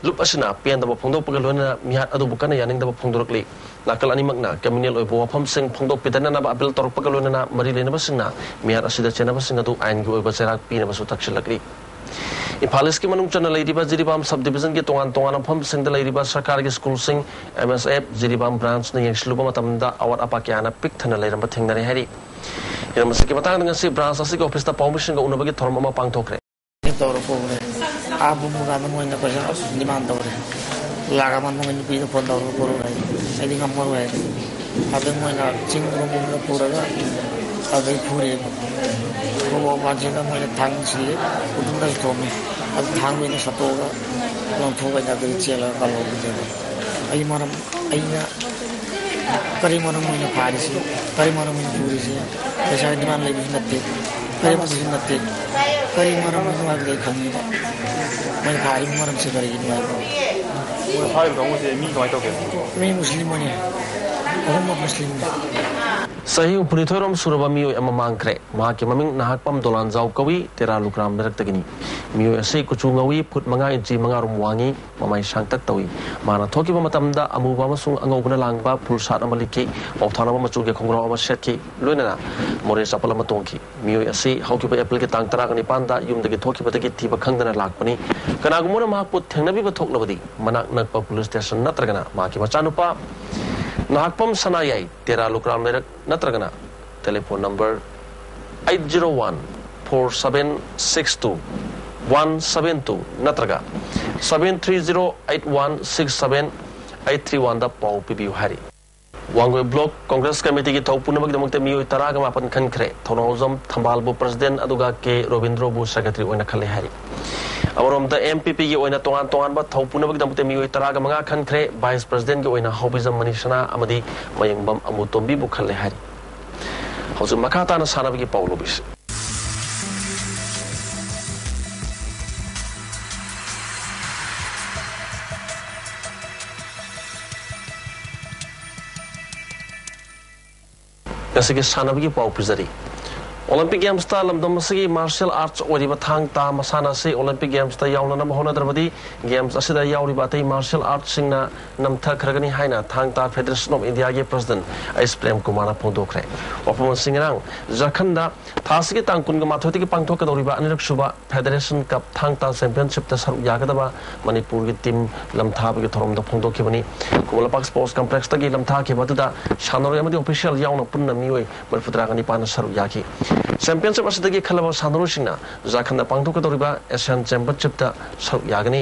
ꯂꯨꯞ ꯑꯁꯤꯅ ꯄꯦꯟꯗꯕ ꯐꯣꯡꯗꯣꯛꯄꯒ ꯂꯣꯏꯅꯅ ꯃꯤꯍꯥꯠ ꯑꯗꯨꯕꯨ ꯀꯟꯅ ꯌꯥꯅꯤꯡꯗꯕ ꯐꯣꯡꯗꯣꯔꯛꯂꯤ꯫ ꯅꯥꯀꯜ ꯑꯅꯤꯃꯛꯅ ꯀꯝꯃ꯭ꯌꯨꯅꯦꯜ ꯑꯣꯏꯕ ꯋꯥꯐꯝꯁꯤꯡ ꯐꯣꯡꯗꯣꯛꯄꯤꯗꯅꯅꯕ ꯑꯄꯤꯜ ꯇꯧꯔꯛꯄꯒ ꯂꯣꯏꯅꯅ ꯃꯔꯤ ꯂꯩꯅꯕꯁꯤꯡꯅ ꯃꯤꯍꯥꯠ ꯑꯁꯤꯗ ꯆꯦꯟꯅꯕꯁꯤꯡ ꯑꯗꯨ ꯑꯥꯏꯟꯒꯤ ꯑꯣꯏꯕ ꯆꯩꯔꯥꯛ ꯄꯤꯅꯕꯁꯨ ꯇꯛꯁꯤꯜꯂꯛꯂꯤ꯫ ꯏꯝꯐꯥꯜ ꯏꯁꯀꯤ ꯃꯅꯨꯡ ꯆꯟꯅ ꯂꯩꯔꯤꯕ ꯖꯤꯔꯤꯕꯥꯝ ꯁꯕ ꯗꯤꯕꯤꯖꯟꯒꯤ ꯇꯣꯉꯥꯟ ꯇꯣꯉꯥꯟꯕ ꯃꯐꯝꯁꯤꯡꯗ ꯂꯩꯔꯤꯕ ꯁꯔꯀꯥꯔꯒꯤ ꯁ꯭ꯀꯨꯜꯁꯤꯡ ꯑꯦꯝ ꯑꯦꯁ ꯑꯦꯐ ꯖꯤꯔꯤꯕꯥꯝ ꯕ꯭ꯔꯥꯟꯁꯅ ꯌꯦꯡꯁꯤꯜꯂꯨꯕ ꯃꯇꯝꯗ ꯑꯋꯥꯠ ꯑꯄꯥ ꯀꯌꯥꯅ ꯄꯤꯛ ꯊꯟꯅ ꯂꯩꯔꯝꯕ ꯊꯦꯡꯅꯔꯦ ꯍꯥꯏꯔꯤ꯫ ꯍꯤꯔꯝ ꯑꯁꯤꯒꯤ ꯃꯇꯥꯡꯗ ꯉꯁꯤ ꯕ꯭ꯔꯥꯟꯁ ꯑꯁꯤꯒꯤ ꯑꯣꯐꯤꯁꯇ ꯄꯥꯎꯃꯤꯁꯤꯡꯒ ꯎꯅꯕꯒꯤ ꯊꯧꯔꯝ ꯑꯃ ꯄꯥꯡꯊꯣꯛꯈ꯭ꯔꯦ꯫ ꯇꯧꯔ ꯄꯨꯈ꯭ꯔꯦ꯫ ꯑꯥ ꯄꯨꯡ ꯃꯉꯥꯗ ꯃꯣꯏꯅ ꯄꯩꯁꯥ ꯑꯁ ꯗꯤꯃꯥꯟ ꯇꯧꯔꯦ꯫ ꯂꯥꯛ ꯑꯃ ꯃꯣꯏ ꯅꯨꯄꯤꯗ ꯐꯣꯟ ꯇꯧꯔꯒ ꯄꯨꯔꯛꯑꯣ ꯍꯥꯏ꯫ ꯑꯩꯗꯤ ꯉꯝꯃꯔꯣꯏ ꯍꯥꯏ꯫ ꯑꯗꯨ ꯃꯣꯏꯅ ꯆꯤꯡ ꯂꯣꯝꯗ ꯄꯨꯔꯒ ꯑꯗꯩ ꯐꯨꯔꯦꯕ꯫ ꯐꯨꯕ ꯀꯥꯟꯁꯤꯗ ꯃꯣꯏꯅ ꯊꯥꯡꯁꯤ ꯎꯇꯨꯝꯗꯁꯨ ꯊꯣꯝꯃꯤ꯫ ꯑꯗꯨ ꯊꯥꯡꯗꯨꯅ ꯁꯠꯇꯣꯛꯑꯒ ꯂꯪꯊꯣꯛꯑꯒ ꯑꯗꯨꯗ ꯆꯦꯜꯂꯒ ꯀꯜꯍꯧꯕꯅꯦꯕ꯫ ꯑꯩ ꯃꯔꯝ ꯑꯩꯅ ꯀꯔꯤ ꯃꯔꯝ ꯑꯣꯏꯅ ꯐꯥꯔꯤꯁꯤ? ꯀꯔꯤ ꯃꯔꯝ ꯑꯣꯏꯅ ꯄꯨꯔꯤꯁꯤ? ꯄꯩꯁꯥꯒꯤ ꯗꯤꯃꯥꯟ ꯂꯩꯕꯁꯨ ꯅꯠꯇꯦ, ꯀꯔꯤ ꯑꯃꯠꯇꯁꯨ ꯅꯠꯇꯦ꯫ ꯀꯔꯤ ꯃꯔꯝ ꯑꯣꯏꯅꯣ ꯍꯥꯏꯕꯗꯤ ꯑꯩ ꯈꯪꯉꯤꯕ꯫ ꯃꯣꯏꯅ ꯐꯥꯔꯤꯕ ꯃꯔꯝꯁꯤ ꯀꯔꯤꯒꯤꯅꯣ ꯍꯥꯏꯕ꯫ ꯃꯣꯏ ꯐꯥꯔꯤꯕ ꯀꯥꯡꯕꯨꯁꯦ ꯃꯤ ꯀꯃꯥꯏꯅ ꯇꯧꯒꯦ? ꯃꯤ ꯃꯨꯁꯂꯤꯝ ꯑꯣꯏꯅꯤ, ꯑꯍꯨꯝꯃꯛ ꯃꯨꯁꯂꯤꯝꯅꯤ꯫ ꯆꯍꯤ ꯍꯨꯝꯐꯨꯅꯤꯊꯣꯏꯔꯣꯝ ꯁꯨꯔꯕ ꯃꯤꯑꯣꯏ ꯑꯃ ꯃꯥꯡꯈ꯭ꯔꯦ꯫ ꯃꯍꯥꯛꯀꯤ ꯃꯃꯤꯡ ꯅꯍꯥꯛꯄꯝ ꯗꯣꯂꯥꯟꯖꯥꯎ ꯀꯧꯏ, ꯇꯦꯔꯥ ꯂꯨꯀ꯭ꯔꯥꯝ ꯂꯩꯔꯛꯇꯒꯤꯅꯤ꯫ ꯃꯤꯑꯣꯏ ꯑꯁꯤ ꯀꯨꯆꯨ ꯉꯧꯏ, ꯐꯨꯠ ꯃꯉꯥ ꯏꯟꯆꯤ ꯃꯉꯥꯔꯣꯝ ꯋꯥꯡꯏ, ꯃꯃꯥꯏ ꯁꯥꯡꯇꯛ ꯇꯧꯏ꯫ ꯃꯥꯅ ꯊꯣꯛꯈꯤꯕ ꯃꯇꯝꯗ ꯑꯃꯨꯕ ꯑꯃꯁꯨꯡ ꯑꯉꯧꯕꯅ ꯂꯥꯡꯕ ꯐꯨꯜ ꯁꯥꯔꯠ ꯑꯃ ꯂꯤꯠꯈꯤ, ꯄꯥꯎꯊꯥꯅꯕ ꯃꯆꯨꯒꯤ ꯈꯣꯡꯒ꯭ꯔꯥꯎ ꯑꯃ ꯁꯦꯠꯈꯤ, ꯂꯣꯏꯅꯅ ꯃꯣꯔꯦ ꯆꯄꯜ ꯑꯃ ꯇꯣꯡꯈꯤ꯫ ꯃꯤꯑꯣꯏ ꯑꯁꯤ ꯍꯧꯈꯤꯕ ꯑꯦꯄ꯭ꯔꯤꯜꯒꯤ ꯇꯥꯡ ꯇꯔꯥꯒ ꯅꯤꯄꯥꯟꯗ ꯌꯨꯝꯗꯒꯤ ꯊꯣꯛꯈꯤꯕꯗꯒꯤ ꯊꯤꯕ ꯈꯪꯗꯅ ꯂꯥꯛꯄꯅꯤ꯫ ꯀꯅꯥꯒꯨꯝꯕꯅ ꯃꯍꯥꯛꯄꯨ ꯊꯦꯡꯅꯕꯤꯕ ꯊꯣꯛꯂꯕꯗꯤ ꯃꯅꯥꯛ ꯅꯛꯄ ꯄꯨꯂꯤꯁ ꯁ꯭ꯇꯦꯁꯟ ꯅꯠꯇ꯭ꯔꯒꯅ ꯃꯍꯥꯛꯀꯤ ꯃꯆꯥꯅꯨꯄꯥ ꯅꯍꯥꯛꯄꯝ ꯁꯅꯥꯌꯥꯏ, ꯇꯦꯔꯥ ꯂꯨꯀ꯭ꯔꯥꯝ ꯂꯩꯔꯛ ꯅꯠꯇ꯭ꯔꯒꯅ telephone number eight zero one four seven six two one seven two ꯅꯠꯇ꯭ꯔꯒ seven three zero eight one six seven eight three one ꯗ ꯄꯥꯎ ꯄꯤꯕꯤꯌꯨ ꯍꯥꯏꯔꯤ꯫ ꯋꯥꯡꯒꯣꯏ ꯕ꯭ꯂꯣꯛ ꯀꯣꯡꯒ꯭ꯔꯦꯁ ꯀꯃꯤꯇꯤꯒꯤ ꯊꯧ ꯄꯨꯅꯕꯒꯤꯗꯃꯛꯇ ꯃꯤꯑꯣꯏ ꯇꯔꯥꯒ ꯃꯥꯄꯟ ꯈꯟꯈ꯭ꯔꯦ꯫ ꯊꯧꯅꯥꯎꯖꯝ ꯊꯝꯕꯥꯜꯕꯨ ꯄ꯭ꯔꯁꯤꯗꯦꯟ ꯑꯗꯨꯒ ꯀꯦ ꯔꯣꯕꯤꯟꯗ꯭ꯔꯣꯕꯨ ꯁꯦꯀ꯭ꯔꯦꯇꯔꯤ ꯑꯣꯏꯅ ꯈꯜꯂꯦ ꯍꯥꯏꯔꯤ꯫ ꯑꯃꯔꯣꯝꯗ, ꯑꯦꯝ ꯄꯤ ꯄꯤꯒꯤ ꯑꯣꯏꯅ ꯇꯣꯉꯥꯟ ꯇꯣꯉꯥꯟꯕ ꯊꯧ ꯄꯨꯅꯕꯒꯤꯗꯃꯛꯇ ꯃꯤꯑꯣꯏ ꯇꯔꯥꯒ ꯃꯉꯥ ꯈꯟꯈ꯭ꯔꯦ꯫ ꯚꯥꯏꯁ ꯄ꯭ꯔꯁꯤꯗꯦꯟꯒꯤ ꯑꯣꯏꯅ ꯍꯥꯎꯕꯤꯖꯝ ꯃꯅꯤꯁꯅꯥ ꯑꯃꯗꯤ ꯃꯌꯦꯡꯕꯝ ꯑꯃꯨꯇꯣꯝꯕꯤꯕꯨ ꯈꯜꯂꯦ ꯍꯥꯏꯔꯤ꯫ ꯍꯧꯖꯤꯛ ꯃꯈꯥ ꯇꯥꯅ ꯁꯥꯟꯅꯕꯒꯤ ꯄꯥꯎ ꯂꯧꯕꯤꯁꯤ꯫ ꯉꯁꯤꯒꯤ ꯁꯥꯟꯅꯕꯒꯤ ꯄꯥꯎ ꯄꯤꯖꯔꯤ꯫ ꯑꯣꯂꯦꯝꯄꯤꯛ ꯒꯦꯝꯁꯇ ꯂꯝꯗꯝ ꯑꯁꯤꯒꯤ ꯃꯥꯔꯁꯤꯌꯦꯜ ꯑꯥꯔꯠꯁ ꯑꯣꯏꯔꯤꯕ ꯊꯥꯡ ꯇꯥ ꯃꯁꯥꯟꯅ ꯑꯁꯤ ꯑꯣꯂꯦꯝꯄꯤꯛ ꯒꯦꯝꯁꯇ ꯌꯥꯎꯅꯅꯕ ꯍꯣꯠꯅꯗ꯭ꯔꯕꯗꯤ ꯒꯦꯝꯁ ꯑꯁꯤꯗ ꯌꯥꯎꯔꯤꯕ ꯑꯇꯩ ꯃꯥꯔꯁꯤꯌꯦꯜ ꯑꯥꯔꯠꯁꯁꯤꯡꯅ ꯅꯝꯊꯈ꯭ꯔꯒꯅꯤ ꯍꯥꯏꯅ ꯊꯥꯡ ꯇꯥ ꯐꯦꯗꯔꯦꯁꯟ ꯑꯣꯐ ꯏꯟꯗꯤꯌꯥꯒꯤ ꯄ꯭ꯔꯁꯤꯗꯦꯟ ꯑꯩꯆ ꯄ꯭ꯔꯦꯝ ꯀꯨꯃꯥꯔꯅ ꯐꯣꯡꯗꯣꯛꯈ꯭ꯔꯦ꯫ ꯋꯥꯐꯝ ꯑꯁꯤ ꯉꯔꯥꯡ ꯖꯔꯈꯟꯗ ꯊꯥ ꯑꯁꯤꯒꯤ ꯇꯥꯡ ꯀꯨꯟꯒ ꯃꯥꯊꯣꯏꯗꯒꯤ ꯄꯥꯡꯊꯣꯛꯀꯗꯧꯔꯤꯕ ꯑꯅꯤꯔꯛ ꯁꯨꯕ ꯐꯦꯗꯔꯦꯁꯟ ꯀꯞ ꯊꯥꯡ ꯇꯥ ꯆꯦꯝꯄꯤꯌꯟꯁꯤꯞꯇ ꯁꯔꯨꯛ ꯌꯥꯒꯗꯕ ꯃꯅꯤꯄꯨꯔꯒꯤ ꯇꯤꯝ ꯂꯝꯊꯥꯕꯒꯤ ꯊꯧꯔꯝꯗ ꯐꯣꯡꯗꯣꯛꯈꯤꯕꯅꯤ꯫ ꯈꯨꯃꯟ ꯂꯝꯄꯥꯛ ꯁ꯭ꯄꯣꯔꯠꯁ ꯀꯝꯄ꯭ꯂꯦꯛꯁꯇꯒꯤ ꯂꯝꯊꯥꯈꯤꯕ ꯑꯗꯨꯗ ꯁꯥꯟꯅꯔꯣꯏ ꯑꯃꯗꯤ ꯑꯣꯐꯤꯁꯤꯌꯦꯜ ꯌꯥꯎꯅ ꯄꯨꯟꯅ ꯃꯤꯑꯣꯏ ꯃꯔꯤꯐꯨꯇꯔꯥꯒ ꯅꯤꯄꯥꯟꯅ ꯁꯔꯨꯛ ꯌꯥꯈꯤ꯫ ꯆꯦꯝꯄꯤꯌꯟꯁꯤꯞ ꯑꯁꯤꯗꯒꯤ ꯈꯜꯂꯕ ꯁꯥꯟꯅꯔꯣꯏꯁꯤꯡꯅ ꯖꯥꯔꯈꯟꯗ ꯄꯥꯡꯊꯣꯛꯀꯗꯧꯔꯤꯕ ꯑꯦꯁꯤꯌꯥꯟ ꯆꯦꯝꯄꯤꯌꯟꯁꯤꯞꯇ ꯁꯔꯨꯛ ꯌꯥꯒꯅꯤ꯫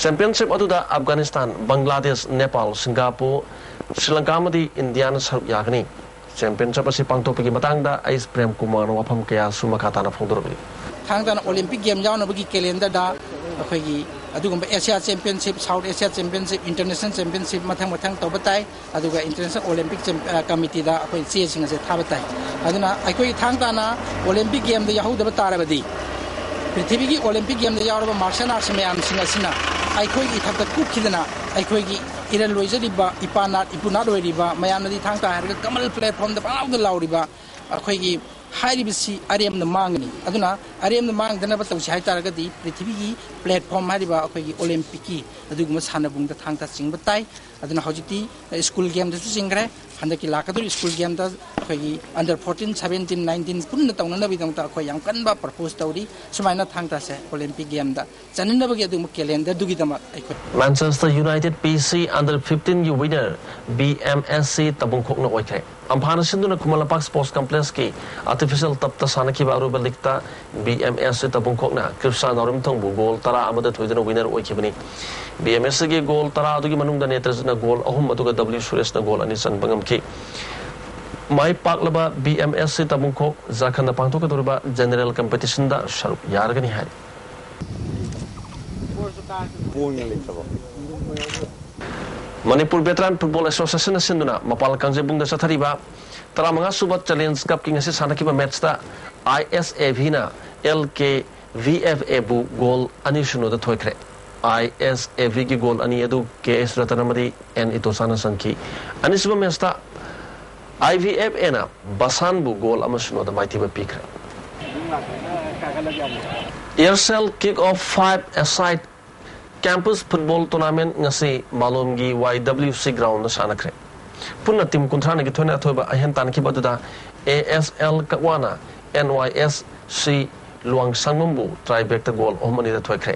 ꯆꯦꯝꯄꯤꯌꯟꯁꯤꯞ ꯑꯗꯨꯗ ꯑꯐꯒꯥꯅꯤꯁꯇꯥꯟ, ꯕꯪꯒ꯭ꯂꯥꯗꯦꯁ, ꯅꯦꯄꯥꯜ, ꯁꯤꯡꯒꯥꯄꯨꯔ, ꯁ꯭ꯔꯤꯂꯪꯀꯥ ꯑꯃꯗꯤ ꯏꯟꯗꯤꯌꯥꯅ ꯁꯔꯨꯛ ꯌꯥꯒꯅꯤ꯫ ꯆꯦꯝꯄꯤꯌꯟꯁꯤꯞ ꯑꯁꯤ ꯄꯥꯡꯊꯣꯛꯄꯒꯤ ꯃꯇꯥꯡꯗ ꯑꯩꯁ ꯄ꯭ꯔꯦꯝ ꯀꯨꯃꯥꯔꯅ ꯋꯥꯐꯝ ꯀꯌꯥꯁꯨ ꯃꯈꯥ ꯇꯥꯅ ꯐꯣꯡꯗꯣꯔꯛꯂꯤ꯫ ꯊꯥꯡ ꯇꯥꯅ ꯑꯣꯂꯦꯝꯄꯤꯛ ꯒꯦꯝ ꯌꯥꯎꯅꯕꯒꯤ ꯀꯦꯂꯦꯟꯗꯔꯗ ꯑꯩꯈꯣꯏꯒꯤ ꯑꯗꯨꯒꯨꯝꯕ Asia championship, south Asia championship, international championship ꯃꯊꯪ ꯃꯊꯪ ꯇꯧꯕ ꯇꯥꯏ꯫ ꯑꯗꯨꯒ ꯏꯟꯇꯔꯅꯦꯁꯅꯦꯜ ꯑꯣꯂꯦꯝꯄꯤꯛ ꯆꯦꯝ-, ꯑ, ꯀꯃꯤꯇꯤꯗ ꯑꯩꯈꯣꯏ ꯆꯦꯁꯤꯡ ꯑꯁꯦ ꯊꯥꯕ ꯇꯥꯏ꯫ ꯑꯗꯨꯅ ꯑꯩꯈꯣꯏ ꯊꯥꯡ ꯇꯥꯅ ꯑꯣꯂꯦꯝꯄꯤꯛ ꯒꯦꯝꯗ ꯌꯥꯎꯍꯧꯗꯕ ꯇꯥꯔꯕꯗꯤ, ꯄ꯭ꯔꯤꯊꯤꯕꯤꯒꯤ ꯑꯣꯂꯦꯝꯄꯤꯛ ꯒꯦꯝꯗ ꯌꯥꯎꯔꯕ ꯃꯥꯔꯁꯦꯜ ꯑꯥꯔꯠꯁ ꯃꯌꯥꯝꯁꯤꯡ ꯑꯁꯤꯅ ꯑꯩꯈꯣꯏꯒꯤ ꯏꯊꯛꯇ ꯀꯨꯞꯈꯤꯗꯅ ꯑꯩꯈꯣꯏꯒꯤ ꯏꯔꯜ ꯂꯣꯏꯖꯔꯤꯕ ꯏꯄꯥ ꯅꯥꯠ ꯏꯄꯨ ꯅꯥꯠ ꯑꯣꯏꯔꯤꯕ ꯃꯌꯥꯝꯅꯗꯤ ꯊꯥꯡ ꯇꯥ ꯍꯥꯏꯔꯒ ꯀꯃꯜ ꯄ꯭ꯂꯦꯠꯐꯣꯝꯗ ꯄꯪꯂꯥꯎꯗ ꯂꯥꯎꯔꯤꯕ ꯑꯩꯈꯣꯏꯒꯤ ꯍꯥꯏꯔꯤꯕꯁꯤ ꯑꯔꯦꯝꯅ ꯃꯥꯡꯒꯅꯤ꯫ ꯑꯗꯨꯅ ꯑꯔꯦꯝꯅ ꯃꯥꯡꯗꯅꯕ ꯇꯧꯁꯤ ꯍꯥꯏ ꯇꯥꯔꯒꯗꯤ ꯄ꯭ꯔꯤꯊꯤꯕꯤꯒꯤ ꯄ꯭ꯂꯦꯠꯐꯣꯝ ꯍꯥꯏꯔꯤꯕ ꯑꯩꯈꯣꯏꯒꯤ ꯑꯣꯂꯦꯝꯄꯤꯛꯀꯤ ꯑꯗꯨꯒꯨꯝꯕ ꯁꯥꯟꯅꯕꯨꯡꯗ ꯊꯥꯡ ꯇꯥ ꯆꯤꯡꯕ ꯇꯥꯏ꯫ ꯑꯗꯨꯅ ꯍꯧꯖꯤꯛꯇꯤ ꯁ꯭ꯀꯨꯜ ꯒꯦꯝꯗꯁꯨ ꯆꯤꯡꯈ꯭ꯔꯦ꯫ ꯍꯟꯗꯛꯀꯤ ꯂꯥꯛꯀꯗꯧꯔꯤꯕ ꯁ꯭ꯀꯨꯜ ꯒꯦꯝꯗ ꯑꯩꯈꯣꯏꯒꯤ under fourteen, seventeen, nineteen ꯄꯨꯟꯅ ꯇꯧꯅꯅꯕꯒꯤꯗꯃꯛꯇ ꯑꯩꯈꯣꯏ ꯌꯥꯝ ꯀꯟꯕ ꯄ꯭ꯔꯄꯣꯁ ꯇꯧꯔꯤ꯫ ꯁꯨꯃꯥꯏꯅ ꯊꯥꯡ ꯇꯥꯁꯦ ꯑꯣꯂꯦꯝꯄꯤꯛ ꯒꯦꯝꯗ ꯆꯠꯅꯅꯕꯒꯤ ꯑꯗꯨꯒꯨꯝꯕ ꯀꯦꯂꯦꯟꯗꯔꯗꯨꯒꯤꯗꯃꯛ ꯑꯩꯈꯣꯏ Manchester United P C under fifteen ꯒꯤ winner B M S C ꯇꯕꯨꯡꯈꯣꯛꯅ ꯑꯣꯏꯈ꯭ꯔꯦ꯫ ꯑꯝꯐꯥꯅ ꯁꯤꯟꯗꯨꯅ ꯈꯨꯃꯟ ꯂꯝꯄꯥꯛ ꯁ꯭ꯄꯣꯔꯠꯁ ꯀꯝꯄ꯭ꯂꯦꯛꯁꯀꯤ ꯑꯥꯔꯇꯤꯐꯤꯁꯤꯌꯦꯜ ꯇꯞꯇ ꯁꯥꯟꯅꯈꯤꯕ ꯑꯔꯣꯏꯕ ꯂꯤꯛꯇ B M S C ꯇꯕꯨꯡꯈꯣꯛꯅ ꯀ꯭ꯔꯤꯞꯁꯥ ꯅꯥꯎꯔꯦꯝꯊꯣꯡꯕꯨ ꯒꯣꯜ ꯇꯔꯥ ꯑꯃꯗ ꯊꯣꯏꯗꯨꯅ ꯋꯤꯅꯔ ꯑꯣꯏꯈꯤꯕꯅꯤ꯫ B M S C ꯒꯤ ꯒꯣꯜ ꯇꯔꯥ ꯑꯗꯨꯒꯤ ꯃꯅꯨꯡꯗ ꯅꯦꯇ꯭ꯔꯖꯤꯠꯅ ꯒꯣꯜ ꯑꯍꯨꯝ ꯑꯗꯨꯒ W ꯁꯨꯔꯦꯁꯅ ꯒꯣꯜ ꯑꯅꯤ ꯆꯟꯕ ꯉꯝꯈꯤ꯫ ꯃꯥꯏ ꯄꯥꯛꯂꯕ B M S C Tabungkhok ꯖꯥꯔꯈꯟꯗ ꯄꯥꯡꯊꯣꯛꯀꯗꯧꯔꯤꯕ ꯖꯦꯅꯔꯦꯜ ꯀꯝꯄꯤꯇꯤꯁꯟꯗ ꯁꯔꯨꯛ ꯌꯥꯔꯒꯅꯤ ꯍꯥꯏꯔꯤ꯫ ꯃꯅꯤꯄꯨꯔ ꯚꯦꯇꯔꯥꯟ ꯐꯨꯠꯕꯣꯜ ꯑꯦꯁꯣꯁꯤꯌꯦꯁꯟꯅ ꯁꯤꯟꯗꯨꯅ ꯃꯄꯥꯜ ꯀꯥꯡꯖꯩꯕꯨꯡꯗ ꯆꯠꯊꯔꯤꯕ ꯇꯔꯥꯃꯉꯥ ꯁꯨꯕ ꯆꯦꯂꯦꯟꯖ ꯀꯞꯀꯤ ꯉꯁꯤ ꯁꯥꯟꯅꯈꯤꯕ ꯃꯦꯠꯆꯇ I S A V ꯅ L K V F A ꯕꯨ ꯒꯣꯜ ꯑꯅꯤ ꯁꯤꯅꯣꯗ ꯊꯣꯏꯈ꯭ꯔꯦ꯫ I S A V ꯒꯤ ꯒꯣꯜ ꯑꯅꯤ ꯑꯗꯨ K S ꯔꯇꯟ ꯑꯃꯗꯤ N ꯏꯇꯣꯆꯥꯅ ꯆꯟꯈꯤ꯫ ꯑꯅꯤꯁꯨꯕ ꯃꯦꯠꯆꯇ I V F A ꯅ ꯕꯁꯥꯟꯕꯨ ꯒꯣꯜ ꯑꯃ ꯁꯤꯅꯣꯗ ꯃꯥꯏꯊꯤꯕ ꯄꯤꯈ꯭ꯔꯦ꯫ Aircel Kick Off five A-side campus football tournament ꯉꯁꯤ ꯃꯥꯂꯣꯝꯒꯤ Y W C ground ꯗ ꯁꯥꯟꯅꯈ꯭ꯔꯦ꯫ ꯄꯨꯟꯅ ꯇꯤꯝ ꯀꯨꯟꯊ꯭ꯔꯥꯅꯤꯒꯤ ꯊꯣꯏꯅ ꯑꯊꯣꯏꯕ ꯑꯍꯦꯟ ꯇꯥꯟꯅꯈꯤꯕ ꯑꯗꯨꯗ A S L ꯀꯛꯋꯥꯅ N Y S C ꯂꯨꯋꯥꯡꯁꯪꯕꯝꯕꯨ tie break ꯇ ꯒꯣꯜ ꯑꯍꯨꯝ ꯑꯅꯤꯗ ꯊꯣꯏꯈ꯭ꯔꯦ꯫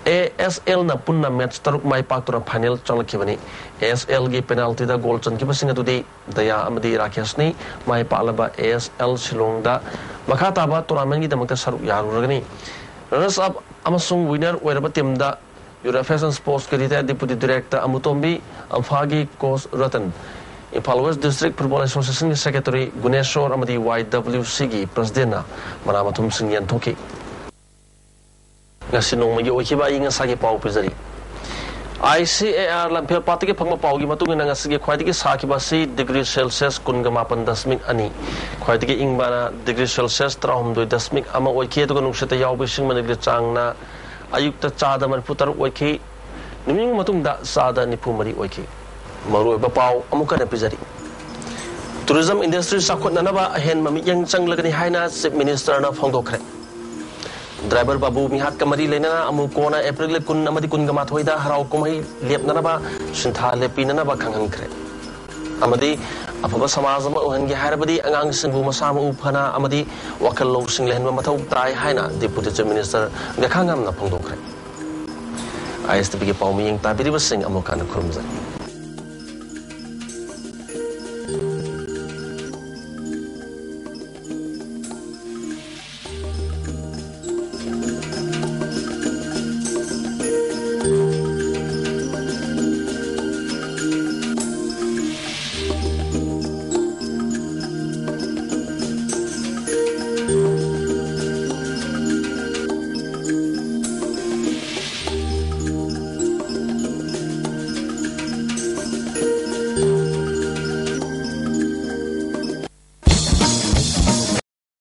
ꯑꯦ ꯑꯦꯁ ꯑꯦꯜꯅ ꯄꯨꯟꯅ ꯃꯦꯠꯆ ꯇꯔꯨꯛ ꯃꯥꯏ ꯄꯥꯛꯇꯨꯅ final ꯆꯪꯂꯛꯈꯤꯕꯅꯤ꯫ A S algae ꯄꯦꯅꯥꯜꯇꯤꯗ goal ꯆꯟꯈꯤꯕꯁꯤꯡ ꯑꯗꯨꯗꯤ ꯗꯌꯥ ꯑꯃꯗꯤ ꯔꯥꯀꯦꯁꯅꯤ꯫ ꯃꯥꯏ ꯄꯥꯛꯂꯕ ꯑꯦ ꯑꯦꯁ ꯑꯦꯜ ꯁꯤꯂꯣꯡꯗ ꯃꯈꯥ ꯇꯥꯕ ꯇꯣꯔꯅꯥꯃꯦꯟꯒꯤꯗꯃꯛꯇ ꯁꯔꯨꯛ ꯌꯥꯔꯨꯔꯒꯅꯤ꯫ ꯔꯅꯔꯁ ꯑꯞ ꯑꯃꯁꯨꯡ ꯋꯤꯅꯔ ꯑꯣꯏꯔꯕ ꯇꯤꯝꯗ ꯌꯨꯠ ꯑꯦꯐꯤꯌꯔꯁ ꯑꯦꯟ ꯁ꯭ꯄꯣꯔꯠꯁꯀꯤ ꯔꯤꯇꯥꯌꯔ ꯗꯤꯄꯨꯇꯤ ꯗꯤꯔꯦꯛꯇꯔ ꯑꯃꯨꯇꯣꯝꯕꯤ, ꯑꯝꯐꯥꯒꯤ coach Ratan, Imphal west district football ꯑꯦꯁꯣꯁꯤꯌꯦꯁꯟꯒꯤ ꯁꯦꯀ꯭ꯔꯦꯇꯔꯤ ꯒꯨꯅꯦꯁꯣꯔ ꯑꯃꯗꯤ ꯋꯥꯏ ꯗꯕ꯭ꯂꯤꯎ ꯁꯤꯒꯤ ꯄ꯭ꯔꯁꯤꯗꯦꯟꯅ ꯃꯅꯥ ꯃꯊꯨꯝꯁꯤꯡ ꯌꯦꯟꯊꯣꯛꯈꯤ꯫ ꯉꯁꯤ ꯅꯣꯡꯃꯒꯤ ꯑꯣꯏꯈꯤꯕ ꯑꯏꯪ ꯑꯁꯥꯒꯤ ꯄꯥꯎ ꯄꯤꯖꯔꯤ꯫ ꯑꯥꯏ ꯁꯤ ꯑꯦ ꯑꯥꯔ ꯂꯝꯐꯦꯜ ꯄꯥꯠꯇꯒꯤ ꯐꯪꯕ ꯄꯥꯎꯒꯤ ꯃꯇꯨꯡ ꯏꯟꯅ ꯉꯁꯤꯒꯤ ꯈ꯭ꯋꯥꯏꯗꯒꯤ ꯁꯥꯈꯤꯕ ꯑꯁꯤ ꯗꯤꯒ꯭ꯔꯤ ꯁꯦꯜꯁꯤꯌꯁ ꯀꯨꯟꯒ ꯃꯥꯄꯟ ꯗꯁꯃꯤꯛ ꯑꯅꯤ, ꯈ꯭ꯋꯥꯏꯗꯒꯤ ꯏꯪꯕꯅ ꯗꯤꯒ꯭ꯔꯤ ꯁꯦꯜꯁꯤꯌꯁ ꯇꯔꯥꯍꯨꯝꯗꯣꯏ ꯗꯁꯃꯤꯛ ꯑꯃ ꯑꯣꯏꯈꯤ, ꯑꯗꯨꯒ ꯅꯨꯡꯁꯤꯠꯇ ꯌꯥꯎꯕ ꯏꯁꯤꯡ ꯃꯅꯤꯜꯒꯤ ꯆꯥꯡꯅ ꯑꯌꯨꯛꯇ ꯆꯥꯗ ꯃꯔꯤꯐꯨ ꯇꯔꯨꯛ ꯑꯣꯏꯈꯤ, ꯅꯨꯃꯤꯠ ꯃꯇꯨꯡꯗ ꯆꯥꯗ ꯅꯤꯐꯨ ꯃꯔꯤ ꯑꯣꯏꯈꯤ꯫ ꯃꯔꯨꯑꯣꯏꯕ ꯄꯥꯎ ꯑꯃꯨꯛ ꯍꯟꯅ ꯄꯤꯖꯔꯤ꯫ ꯇꯨꯔꯤꯖꯝ ꯏꯟꯗꯁꯇ꯭ꯔꯤ ꯆꯥꯎꯈꯠꯅꯅꯕ ꯑꯍꯦꯟꯕ ꯃꯤꯠꯌꯦꯡ ꯆꯪꯂꯒꯅꯤ ꯍꯥꯏꯅ ꯆꯤꯐ ꯃꯤꯅꯤꯁꯇꯔꯅ ꯐꯣꯡꯗꯣꯛꯈ꯭ꯔꯦ꯫ ꯗ꯭ꯔꯥꯏꯚꯔ ꯕꯥꯕꯨ ꯃꯤꯍꯥꯠꯀ ꯃꯔꯤ ꯂꯩꯅꯅ ꯑꯃꯨꯛ ꯀꯣꯟꯅ ꯑꯦꯄ꯭ꯔꯤꯜ ꯀꯨꯟ ꯑꯃꯗꯤ ꯀꯨꯟꯒ ꯃꯥꯊꯣꯏꯗ ꯍꯔꯥꯎ ꯀꯨꯝꯍꯩ ꯂꯦꯞꯅꯅꯕ ꯁꯤꯟꯊꯥ ꯂꯦꯞꯄꯤꯅꯅꯕ ꯈꯪꯍꯟꯈ꯭ꯔꯦ꯫ ꯑꯃꯗꯤ ꯑꯐꯕ ꯁꯃꯥꯖ ꯑꯃ ꯑꯣꯏꯍꯟꯒꯦ ꯍꯥꯏꯔꯕꯗꯤ ꯑꯉꯥꯡꯁꯤꯡꯕꯨ ꯃꯁꯥ ꯃꯎ ꯐꯅ ꯑꯃꯗꯤ ꯋꯥꯈꯜ ꯂꯧꯁꯤꯡ ꯂꯩꯍꯟꯕ ꯃꯊꯧ ꯇꯥꯏ ꯍꯥꯏꯅ ꯗꯤꯄꯨꯇꯤ ꯆꯤꯐ ꯃꯤꯅꯤꯁꯇꯔ ꯒꯈꯥꯉꯝꯅ ꯐꯣꯡꯗꯣꯛꯈ꯭ꯔꯦ꯫ ꯑꯥꯏ ꯑꯦꯁ ꯇꯤ ꯚꯤꯒꯤ ꯄꯥꯎ ꯃꯤꯠꯌꯦꯡ ꯇꯥꯕꯤꯔꯤꯕꯁꯤꯡ ꯑꯃꯨꯛ ꯍꯟꯅ ꯈꯨꯔꯨꯝꯖꯔꯤ꯫